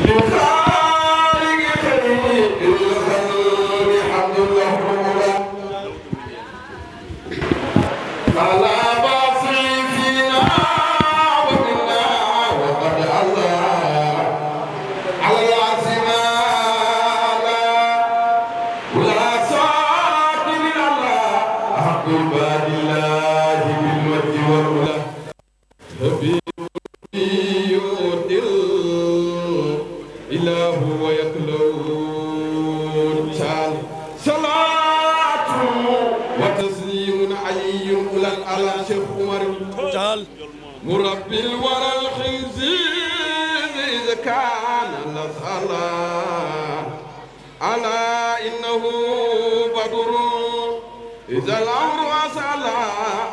لخالق خير الخلق حمد له الأولى. على بصري فينا ومنا وقد ألا على العزم على ولا ساكن على حق عباد الله بالمجد والعلا. حبيبي يؤتي الإله ويكلو تعالى. صلاة وتسليم علي أولى على شيخ عمر. تعالى. مربي الورى الخنزير إذا كان نسأله. ألا إنه بدر إذا الأمر أسأل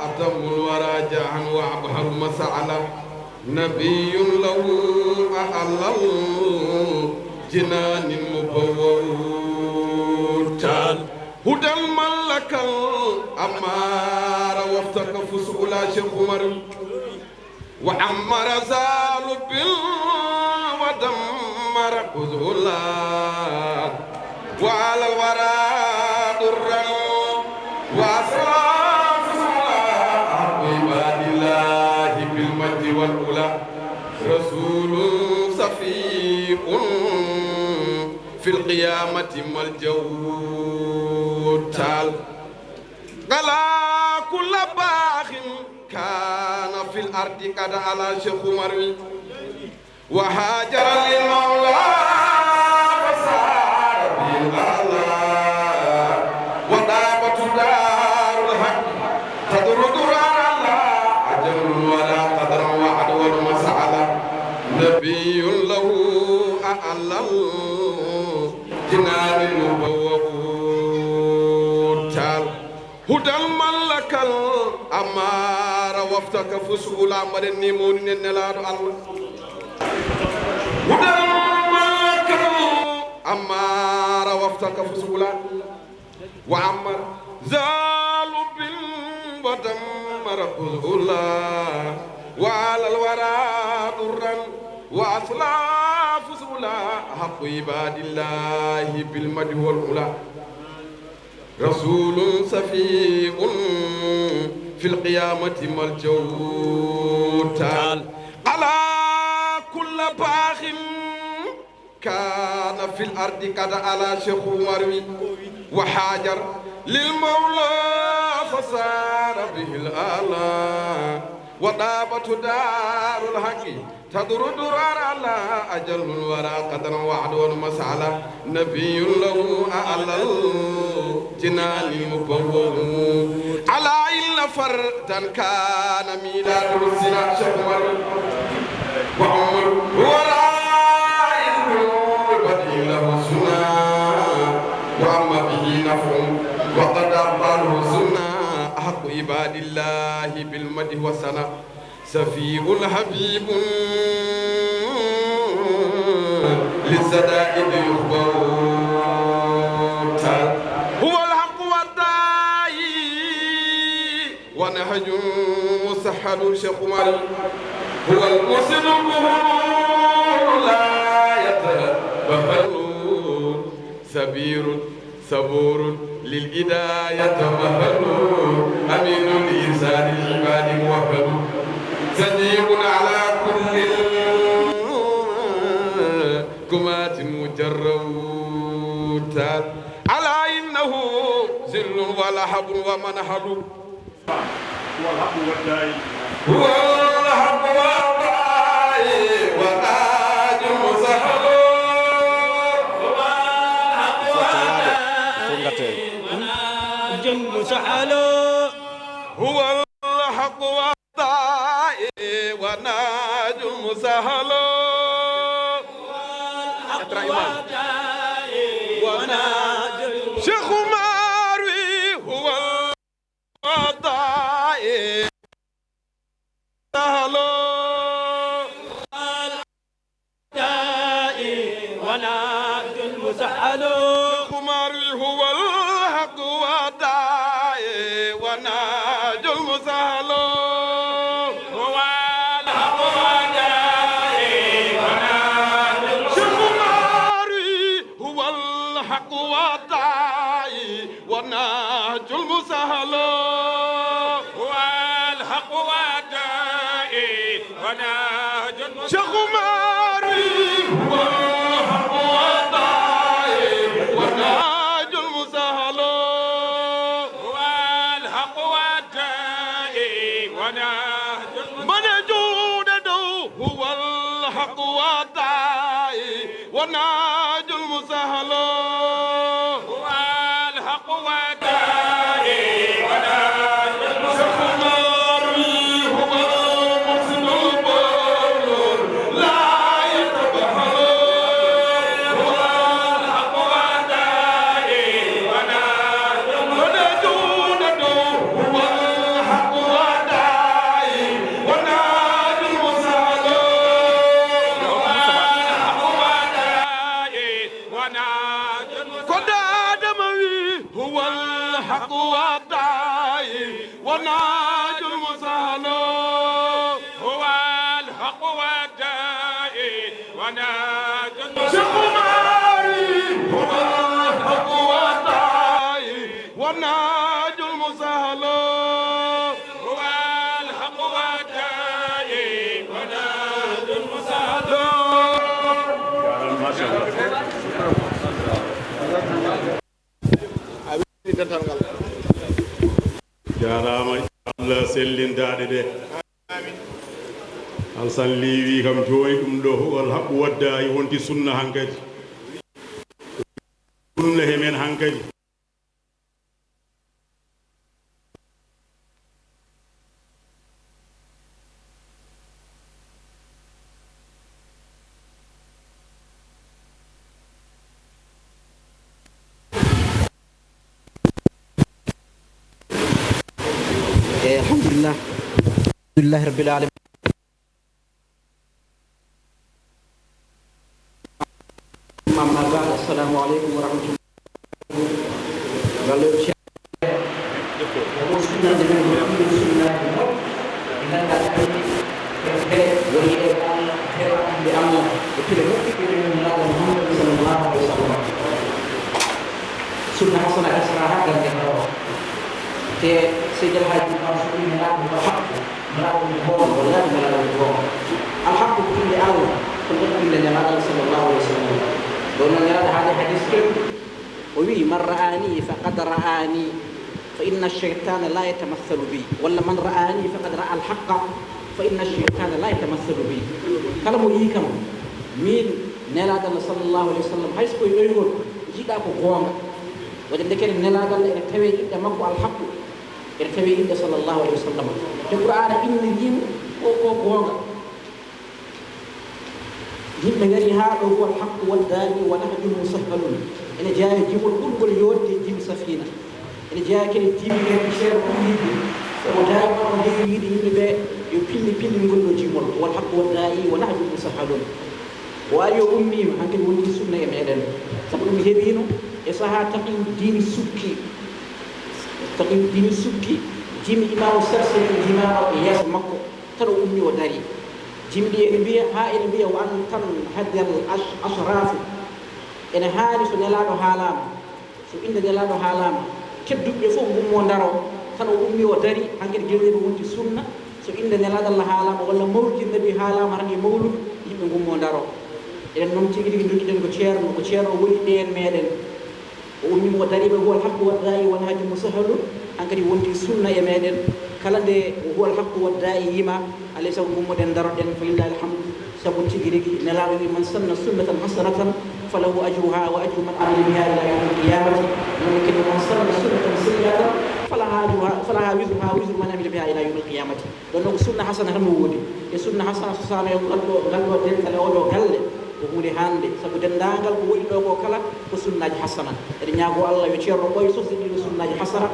أتم الورى جاها وأبهر مسألة. نبي له أعلى الجنان مبوء. تعالى. هدى من لك الأمار وافتك فسؤلا شيخ عمر. وعمر ذا لب ودمر خذولا وعلى الورى درا وأسرى فسولا أحب عباد الله بالمجد والعلا رسول صفي في القيامة ملجأ تعالى. قلا كل باغ كان في الأرض قد علا شيخ عمر وهاجر للمولى فسار به الأعلى وطابت دار الحق تدر درارا لا عجم ولا قدرا وعدوا مسعلا نبي له أعلى الجنان مبوء تعالى. Hudal mallakal amara waftaka fusula mbaɗen ni mawninen nelaaɗo Allah. Hudal mallakal amara waftaka fusula wa amara zalubin wa dammara fusula wa alal wara durran wa asla fusula haqqu ibadillahi bil madhi wal ula. رسول صفي في القيامة ملجأ تعالى. على باخ كان في الأرض قد علا شيخ عمر وهاجر للمولى فصار به الأعلى وطابت دار الحق تدر درارا لا أجل الورى قدرا وعدوا مسعلا نبي له أعلى الجنان مبوأ على إلا فردا كان ميلاد الزنا شيخ عمر وعمر هو رائد البديع له سنا وعم به نفع وقد أقبله سنا أحق عباد الله بالمدح والثناء سفيء حبيب للزدائد يخبر هو الحق والداعي ونهج مسهل شيخ عمر هو المرشد البهور لا يتبهل سبير صبور للإداية مهل أمين لإنسان العباد موهل سجيب على كل كمات مجرب ألا إنه ذل ولهب ومنهل هو الحق والداعي. هو الحق والداعي والناجي المسهل. هو الحق والداعي والناجي المسهل. هو الحق والداعي والناجي المسهل. هو الحق والداعي والناجي المسهل. شيخ عمر هو الداعي سهل الداعي وناجي المسهل. عمر هو الحق والداعي وناجي المسهل. هو الحق والداعي وناجي المسهل. شيخ عمر هو الحق والداعي والنهج المسهل. هو الحق والداعي والنهج المسهل. شيخ عمر هو الحق والداعي والنهج المسهل. هو الحق والداعي والنهج المسهل. من جود هو الحق والداعي والنهج المسهل. هو الحق والداعي والنهج المسهل. هو المرشد البر لا يتبهل. هو الحق والداعي والنهج المسهل. هو الحق والداعي والنهج المسهل. هو الحق والداعي والنهج المسهل. كنت آدم هو الحق والداعي والنهج المسهل. هو الحق والداعي والنهج المسهل. شيخ عمر هو الحق والداعي والنهج المسهل. هو الحق والداعي والنهج المسهل. ما شاء الله. Jaaraama, Allah sellin daaɗe ɗe. Alsan Lewi kam jooni ɗum ɗo, huwal haqqu wadda e wonti sunna hankadi. Sunna he men hankadi. Eh, alhamdulillah. Alhamdulillahi rabbil alamin. Amma ba'd, assalamu alaikum wa rahmatullahi. Wallaahi, Cheikh. Ko sunna nde men, ko ɗum ɗum sunna ko moƴƴi. Ɓe ngannduɗaa ɓe, ɓe woni e Allah, heɓa ɓe Allah, e pile moƴƴi, ɓe woni Nulaaɗo Muhammad sallallahu alaihi wa sallam. Sunna hasana israha gande hawa. Te Seydi El Hadji Mansour wi Nulaaɗo ko haqqu, Nulaaɗo ko gooto, wallaahi Nulaaɗo ko gooto. Al haqqu ko innde Allah. Inde Nelaaɗo Allah sallallahu alaihi wasallam. Ɗon noon Nelaaɗo haali hadis ken, o wi'i, "Man ra'ani faqad ra'ani, fa inna shaytana la yatamathalu bi." Walla, "Man ra'ani faqad ra'a al-haqqa, fa inna shaytana la yatamathalu bi." Kala mo yii kam, min Nelaaɗo Allah sallallahu alaihi wasallam, hay so ko e ɗoygol, jiiɗa ko goonga. Waɗde ndeke Nelaaɗo Allah ene tawee innde makko al-haqqu, ene tawee innde sallallahu alaihi wasallam. Te Qur'aana inniriimo ko, ko goonga. Yimɓe ngari haa ɗo, huwa al-haqqu wad-daa'i wa nahjun musahhalun. Ene jeyaa e jimol ɓurngol yooɗde jimi Safiina. Ene jeyaa kadi jimi kadi ceerno Ummi Yidde. Sabu daa'iman o heewi wiide yimɓe ɓe yo pinni pinnin ngol ɗo jimol. Huwa al-haqqu wad-daa'i wa nahjun musahhalun. O ari o ummiima, hankadi wonti sunna e meɗen. Sabu ɗum heewiino e sahaa Taqiyuddin Sukki. Taqiyuddin Sukki, jimi Imaamu Sarsari jimaama e yeeso makko. Tan o ummi o dari. Jimi ɗi ene mbiya, haa ene mbiya, "Wa an tan hadal ash-, ashraafu." Ene haani so Nelaaɗo haalaama, so innde Nelaaɗo haalaama, tedduɓe fof ngummo ndaro. Tan o ummi o dari, hankadi gila ɗum wonti sunna. So innde Nelaaɗo Allah haalaama walla mawlidi Nabi haalaama tan e mawludu, yimɓe ngummo ndaro. Eɗen noon tigi rigi ndokkiten ko ceerno, ko ceerno woni ɓeen meɗen. O ummiima o dariima, huwa al-haqqu wad-daa'i wa nahjun musahhalun, hankadi wonti sunna e meɗen. Kala nde huwa al-haqqu wad-daa'i yima, alay sago ngummoɗen ndaroɗen, fa lillahi alhamdu, sabu tigi rigi Nelaaɗo wi, "Man sanna sunnatan hasanatan falahu ajruha wa ajru man amila biha ila yawmil qiyamati." Noon kadi, "Man sanna sunnatan sayyi'atan falaha ajruha, falaha wizruha wa wizru man amila biha ila yawmil qiyamati." Ɗon noon ko sunna hasana tan no woodi. E sunna hasana sosaano e ngal ɗo, ngal ɗo dental e oɗo galle, ko huunde hannde. Sabu denndaangal ko woni ɗo ko kala ko sunnaaji hasana. Eɗen ñaagoo Allah yo ceerno ɓooy sosde ɗiɗo sunnaaji hasana,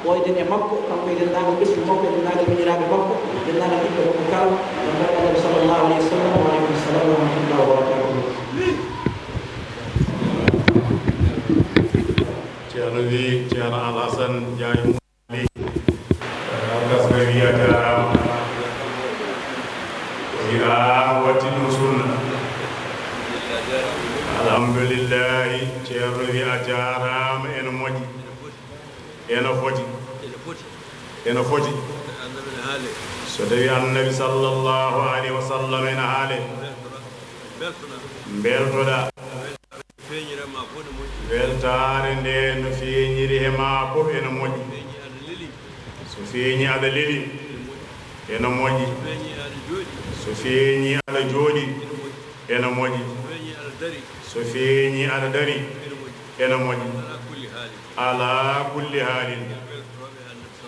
ɓooyden e makko, kanko e denndaangal ɓesngu makko, e denndaangal miñiraaɓe makko, denndaangal ɓiɓɓe makko kala. Ngam barke Annabi sallallahu alayhi wa sallam. Wa aleykum salam wa rahmatullahi wa barakatuh. Ceerno wi, Ceerno Alhasan Njaay. Gasgari a jaaraama. Wi a watti ɗum sunna. Alhamdulillahi, ceerno wi a jaaraama, ene moƴƴi. Ene foti. Ene foti. So tawi Annabi sallallahu alayhi wa sallam ene haale. Mbeltoɗaa. Weltaare nde no feeñiri he maa fof ene moƴƴi. So feeñi aɗa leli, ene moƴƴi. So feeñi aɗa jooɗi, ene moƴƴi. So feeñi aɗa dari, ene moƴƴi. Alaa kulli haalin.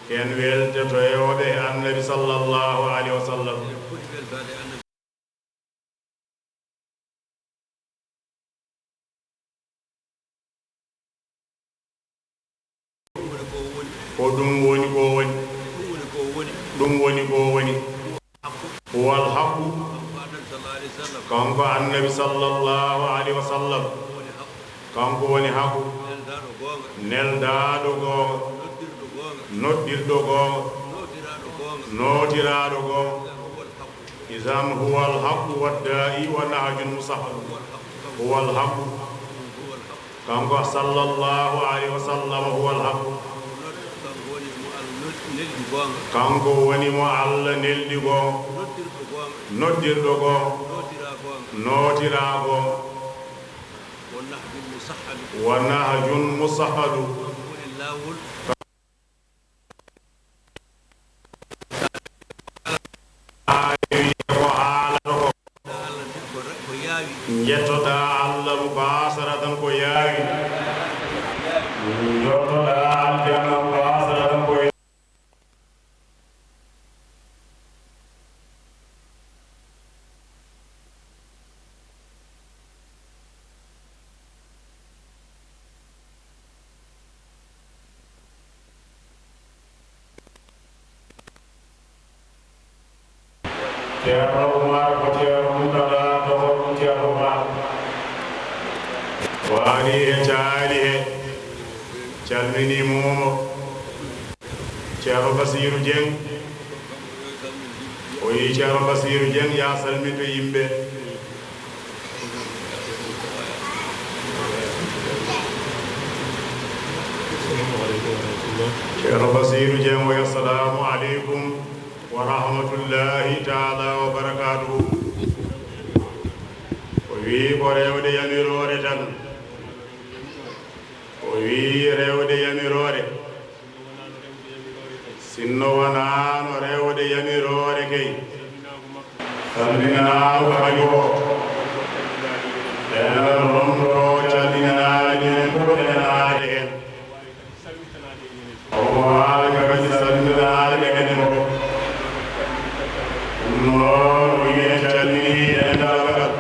Ken weltotoyooɓe e Annabi sallallahu alayhi wa sallam. Ko ɗum woni ko woni. Ɗum woni ko woni. Huwal haqqu. Kanko Annabi sallallahu alayhi wa sallam. Kanko woni haqqu. Neldaaɗo goonga. Noddirɗo goonga. Nootiraaɗo goonga. Izan huwal haqqu waddaa'i wa nahjun musahhal. Huwal haqqu. Kanko sallallahu alayhi wa sallam huwal haqqu. Kanko woni mo Allah neldi goonga. Noddirɗo goonga. Nootiraa goonga. Wa nahjun musahhal. Wa nahjun musahhalu. Ko haala ko. Njettoɗaa Allah mo baasara tan ko yaawi. Njottoɗaa aljanna mo baasara tan ko yaawi. Ceerno Umar ko Ceerno Muntaga, tohorɗum Ceerno Umar. O ari he caali he, calminii mo. Ceerno Basiiru Jeŋ. O yii Ceerno Basiiru Jeŋ, yaa salminde yimɓe. Ceerno Basiiru Jeŋ o yi, assalaamu aleykum wa rahmatullaahi taala wa barakaatuhu. Wii ko rewde yamiroore tan. O wii rewde yamiroore. Sinno wonaano rewde yamiroore kay, salminaango kañum o. Enen ɗon ɗo calminaade ɗen fof enen aade heen. Omo waawi kadi salminaade enen fof. Ɗum noon, o wiyi en calminii denndaangal.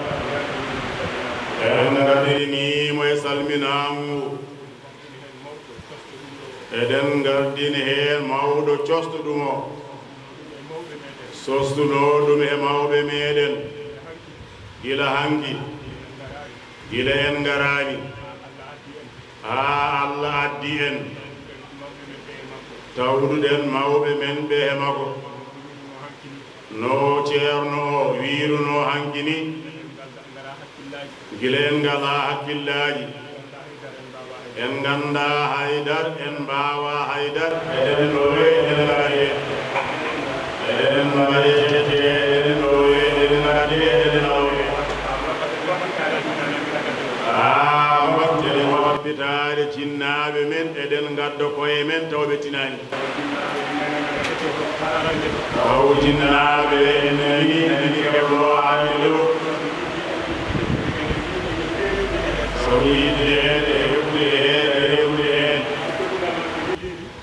En ngardinii mo e salminaango ngu. Eɗen ngardini heen mawɗo cosɗo ɗum o, sostunoo ɗum e mawɓe meɗen. Gila hanki, gila en ngaraani, haa Alla addi en, tawduɗen mawɓe men ɓe e makko. No Ceerno o wiirunoo hanki ni, gila en ngalaa hakkillaaji, en nganndaa haydar, en mbaawaa haydar. Eɗen ɗowee, eɗen ngaree. Eɗen mbaɗee tete, eɗen ɗowee, eɗen ngaree, eɗen nawee. Haa waɗtene waɗ- Waɗɓitaare jinnaaɓe men, eɗen ngadda koye men taw ɓe tinaani. Taw jinnaaɓe en nani, nani kebloo haalde ɗo. So yiɗde e heɓde e rewde heen.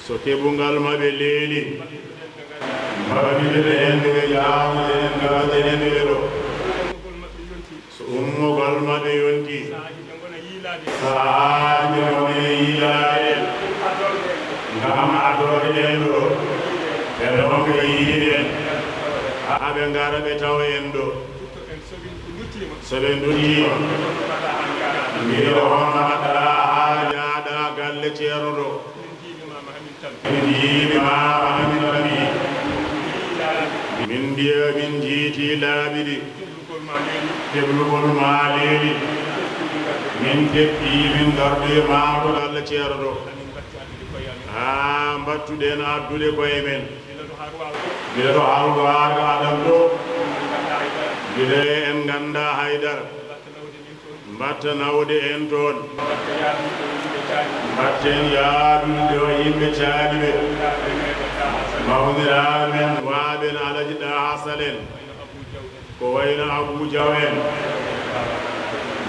So keɓungal maɓɓe leeli, mbaɗi ɓe heen ɓe jaamu, enen kala enen ɓe ɗo. So ummugol maɓɓe yonti, sahaaji ɓe ngona yiilaade, ngam adorde en ɗo, ɓe ɗon ɓe yiide en, haa ɓe ngara ɓe tawa en ɗo. So ɓe nduttiima, mbiɗo hono mbaɗɗaa haa njaaɗaa galle Ceerno ɗo. Min njiimi ma Mahamin Tambi. Min mbiya, min njiiti laabi ɗi. Keblugol ma leeli. Keblugol ma leeli. Min kebbii, min ngardi ma to Alla Ceerno ɗo. Amin mbatti addude koye amin. Haa mbattuɗen addude koye men. Gila to Haalpulaar. Gila to Haalpulaar ka adan to. Gila en nganndaa haydara. Mbatta nawde en toon. Mbatten yaadude o yimɓe caaliiɓe. Mawniraaɓe men waaɓe en Alaji Ɗaha Sal en. Ko wayno Abuu Jaw en.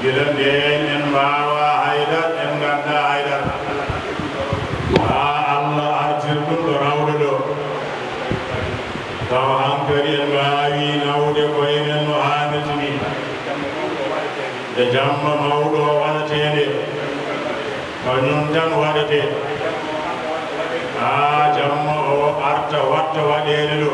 Gila ndeen en mbaawaa haydar, en nganndaa haydar. Haa Alla artir ɗum ɗo rawɗo ɗo. Tawa hankadi en mbaawi nawde koye men no haanirta ni. Nde jamma mawɗo o waɗatee nde, ko ñun tan waɗatee. Haa jamma o arta waɗta waɗeede ɗo.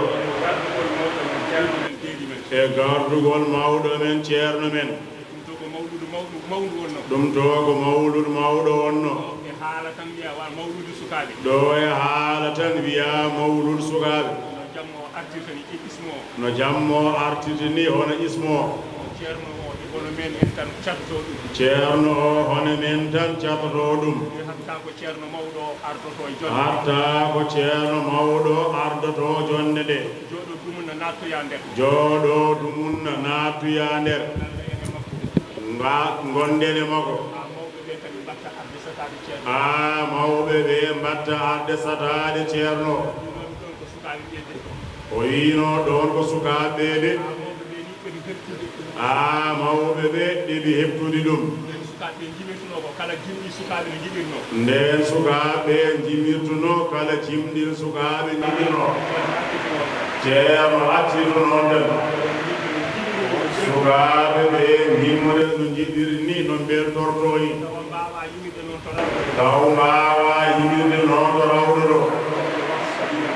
E gardugol mawɗo men, ceerno men. Ɗum to ko mawludu mawɗo mawndu wonno. Ɗum to ko mawludu mawɗo wonno. Ɓe haala tan mbiya wa mawludu sukaaɓe. Ɗo e haala tan wiya mawludu sukaaɓe. No jamma o artirta ni e ismo o. No jamma o artirta ni hono ismo o. Ceerno o e hono men en tan catto ɗum. Ceerno o hono men tan catto ɗum. Hatta ko ceerno mawɗo o ardoto e jonde. Hatta ko ceerno mawɗo o ardoto jonde nde. Jooɗo dumunna naattoya nder. Jooɗo dumunna naattoya nder. Nga-, ngonden e makko. Haa mawɓe ɓe kadi mbatta arde sataade ceerno. Haa mawɓe ɓe mbatta arde sataade ceerno. Ɗum ɗon ko sukaaɓe ɓe de. O wiino ɗoon ko sukaaɓe ɓe de. Haa mawɓe ɓe ni ɓe no hertude. Haa mawɓe ɓe ɗeɓi heɓtude ɗum. Nden sukaaɓe ɓe njimirtuno ko kala jimɗi sukaaɓe no njimirno. Nden sukaaɓe njimirtuno kala jimɗi sukaaɓe njimirno. Ceerno accitu noon tan. Sukaaɓe ɓe ngimmude no njiɗiri ni, no mbeltorto ni. Taw mbaawaa yimirde noon to rawɗo ɗo.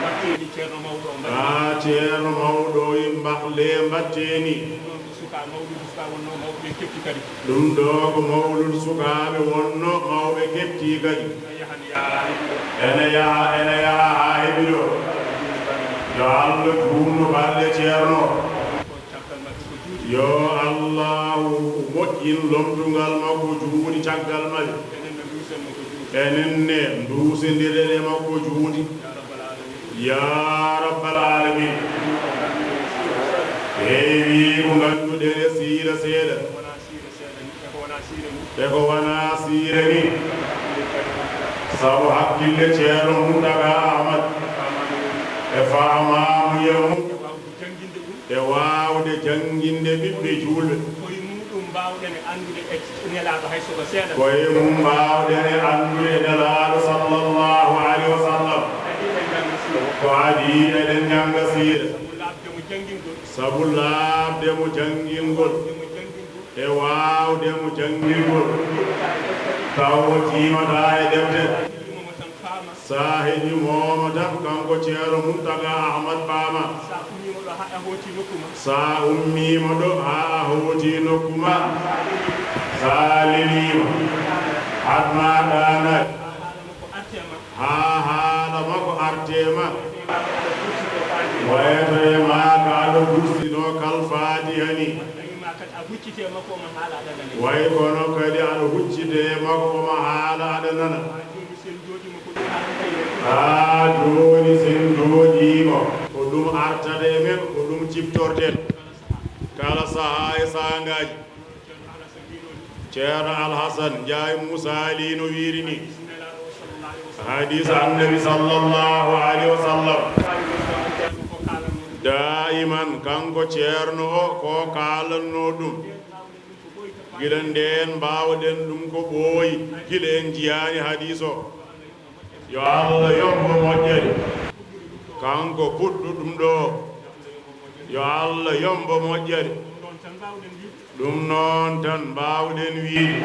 Haa ceerno mawɗo o mbaɗi. Haa ceerno mawɗo o wi mbahle mbaɗteeni. Ɗum ɗoon ko suka mawluudu suka wonnoo mawɓe ɓe keɓti kadi. Ɗum ɗo ko mawluudu sukaaɓe wonnoo mawɓe keɓti kadi. Ene yaha, ene yaha haa heɓi ɗo. Yo Alla juutnu balɗe ceerno. Yo Allaahu moƴƴin lomtungal makko juuti caggal maɓɓe. Enen ne nduusindiren e makko juuti. Yaa Rabbal Aalamiin. Heewi ko ngannduɗen e siira seeɗa. E ko wonaa siire ni, sabu hakkille Ceerno Muntaga Ahmad e faamaamuye mum e waawde jannginde ɓiɓɓe juulɓe. Koye mum mbaawɗen e anndude e Nelaaɗo hay so ko seeɗa. Koye mum mbaawɗen e anndude e Nelaaɗo sallallahu alayhi wa sallam. Ko adii eɗen njannga siire. Sabu laaɓde mo janngingol. Sabu laaɓde mo janngingol. E waawde mo janngingol. Taw o tiimataa e defte. Sa heɗii mo tan, kanko Ceerno Muntaga Ahmad Faama. Sa ummiima ɗo haa a hooti nokku ma. Sa leliima. Hat ma ɗaanaade. Haa haala makko artee ma. Wayata e ma ka aɗa gursinoo kal Faatiha ni. Way kono kadi aɗa huccitee makko omo haala aɗa nana. Haa jooni sen njooɗiima ko ɗum artata e men, ko ɗum ciftorten. Kala sahaa e saangaaji. Ceerno Alhasan Njaay Muusaa Lii no wiiri ni. Hadiis Annabi sallallahu alayhi wa sallam. Daa'iman kanko Ceerno o ko kaalannoo ɗum. Gila ndeen mbaawɗen ɗum ko ɓooyi, gila en njiyaani hadiis o. Yo Allah yoɓ mo moƴƴere. Kanko puɗɗo ɗum ɗo. Yo Allah yoɓ mo moƴƴere. Ɗum noon tan mbaawɗen wiyde.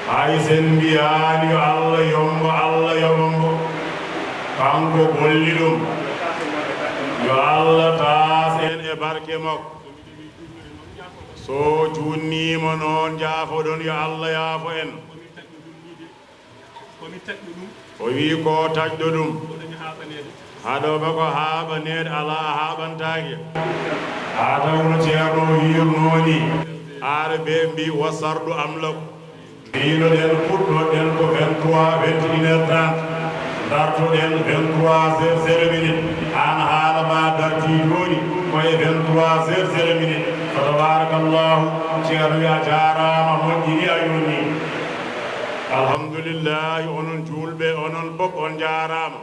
Hay sen mbiyaani yo Allah yoɓ mo, Allah yoɓa mo. Kanko golli ɗum. Yo Allah taas en e barke makko. So juutniima noon, njaafoɗon, yo Allah yaafo en. O wii ko taƴɗo ɗum. Haɗo ba ko haaɓaneede alaa, a haaɓantaake. Haa tawno Ceerno o wiirnoo ni, aare be mbi wa sarɗu am law. Mbinoɗen puɗɗoɗen ko vingt-trois, vingt et une heures trente. Dartoɗen vingt-trois heures zéro minute. Aan haala ma dartii jooni ko e vingt-trois heures zéro minute. Fa tabarakallahu, Ceerno wi a jaaraama, moƴƴini a yonni. Alhamdulillahi, onon juulɓe, onon pop on jaaraama.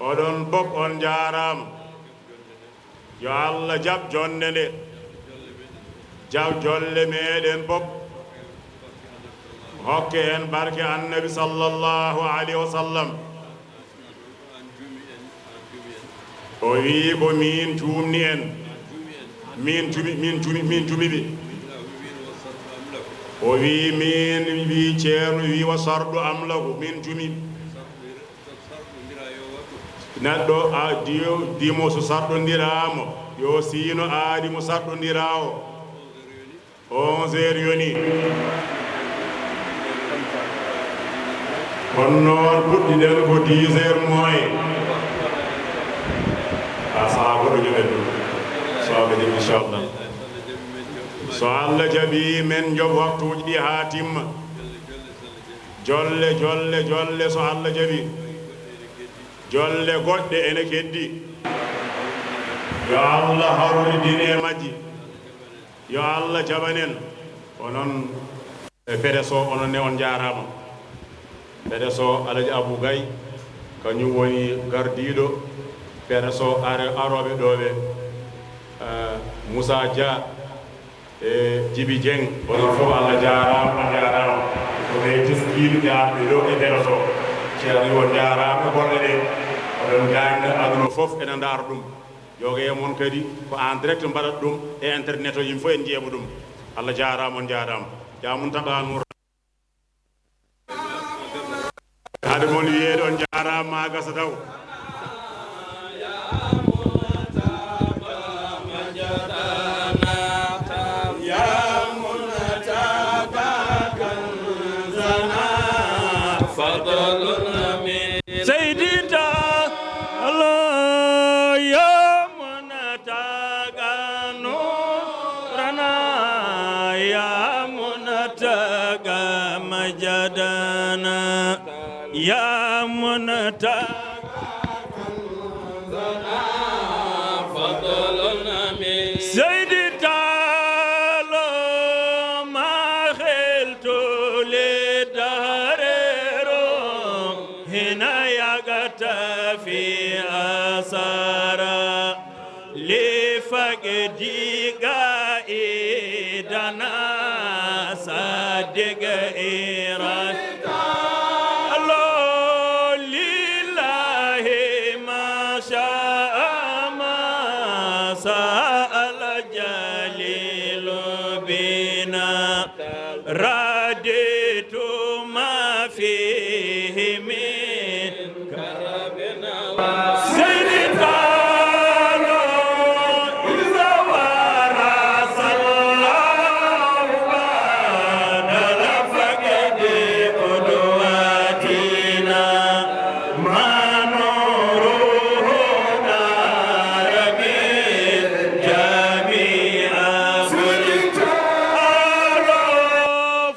Oɗon pop on jaaraama. Yo Allah jaɓ jonnde nde. Jaɓ jolle meɗen pop. Hokke en barke Annabi sallallahu alayhi wa sallam. O wii ko min cuumni en. Min cumi, min cumi, min cumi ɓe. O wii min wii Ceerno wii wa sarɗu am law, min cumi. Neɗɗo a diyo dimo so sarɗondiraama, yo siino aadi mo sarɗondiraa o. Onze heures yoni. Kono noon puɗɗiɗen ko dix heures moins. A sahaa goɗɗo joɓen ɗum. So Allah jaɓi, inchallah. So Allah jaɓi, men joɓ waktuuji ɗi haa timma. Jolle, jolle, jolle, so Allah jaɓi. Jolle goɗɗe ene keddi. Yo Allah hawridin e majji. Yo Allah jaɓan en. Onon e P D S o, onon ne on njaaraama. P D S o, Alaji Abou Gaye, kañum woni gardiiɗo P D S o are-, arooɓe ɗo ɓe, eh, Moussa Dia e Djiby Dieng. Onon fof Allah jaaraama, on njaaraama. Ko ɓe teskiiɓe ɓe arɓe ɗo e P D S o. Ceerno on njaaraama e golle ɗe. Oɗon njaarna aduna fof ene ndaara ɗum. Yoga e mon kadi ko en direct mbaɗat ɗum e internet o, yimɓe fof en njeeɓa ɗum. Allah jaaraama, on njaaraama. Yaa Muntaga Nuur. Hade mon wiyeede on njaaraama, ma gasa taw. Seydi Taal, yaa Muntaga nuurana, yaa Muntaga majadana, yaa Muntaga Seydi Taal, ma لفقد قائدنا صادق إيران. الله لله ما شاء ما شاء الجليل بنا. رضيت ما فيه من كرب. سيدي تعالى إذا ورث الله بعد الفقد قدواتنا. ما نوره نار من جميع. سيدي تعالى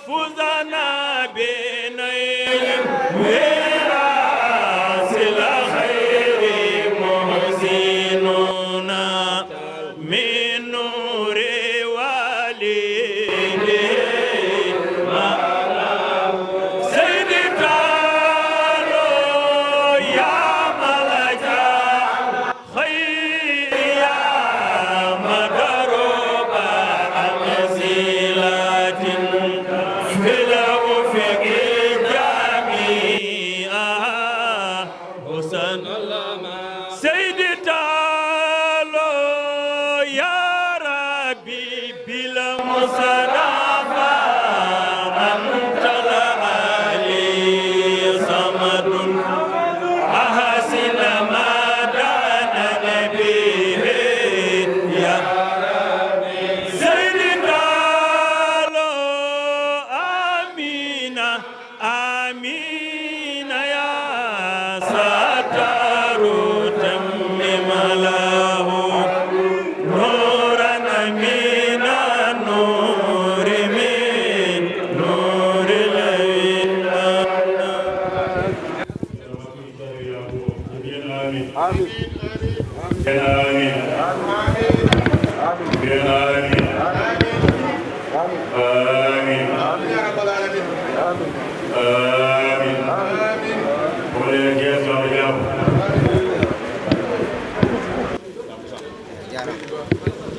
فزنا بنيل ميراث الخير محسنون. من نور والده. سيدي تعالى يا ملجأ خير يا مضروب أمثلة في الأفق جميعها. حسن سيدي تعالى يا ربي بالمصطفى أنت العلي صمد. أحسن ما دان به يا سيدي تعالى. آمين. آمين يا ستار تمم له نورا من النور من نور الإله. Amin. Amin. Amin. Amin. Amin. Amin. Amin. Amin. Amin. Amin. Jarama.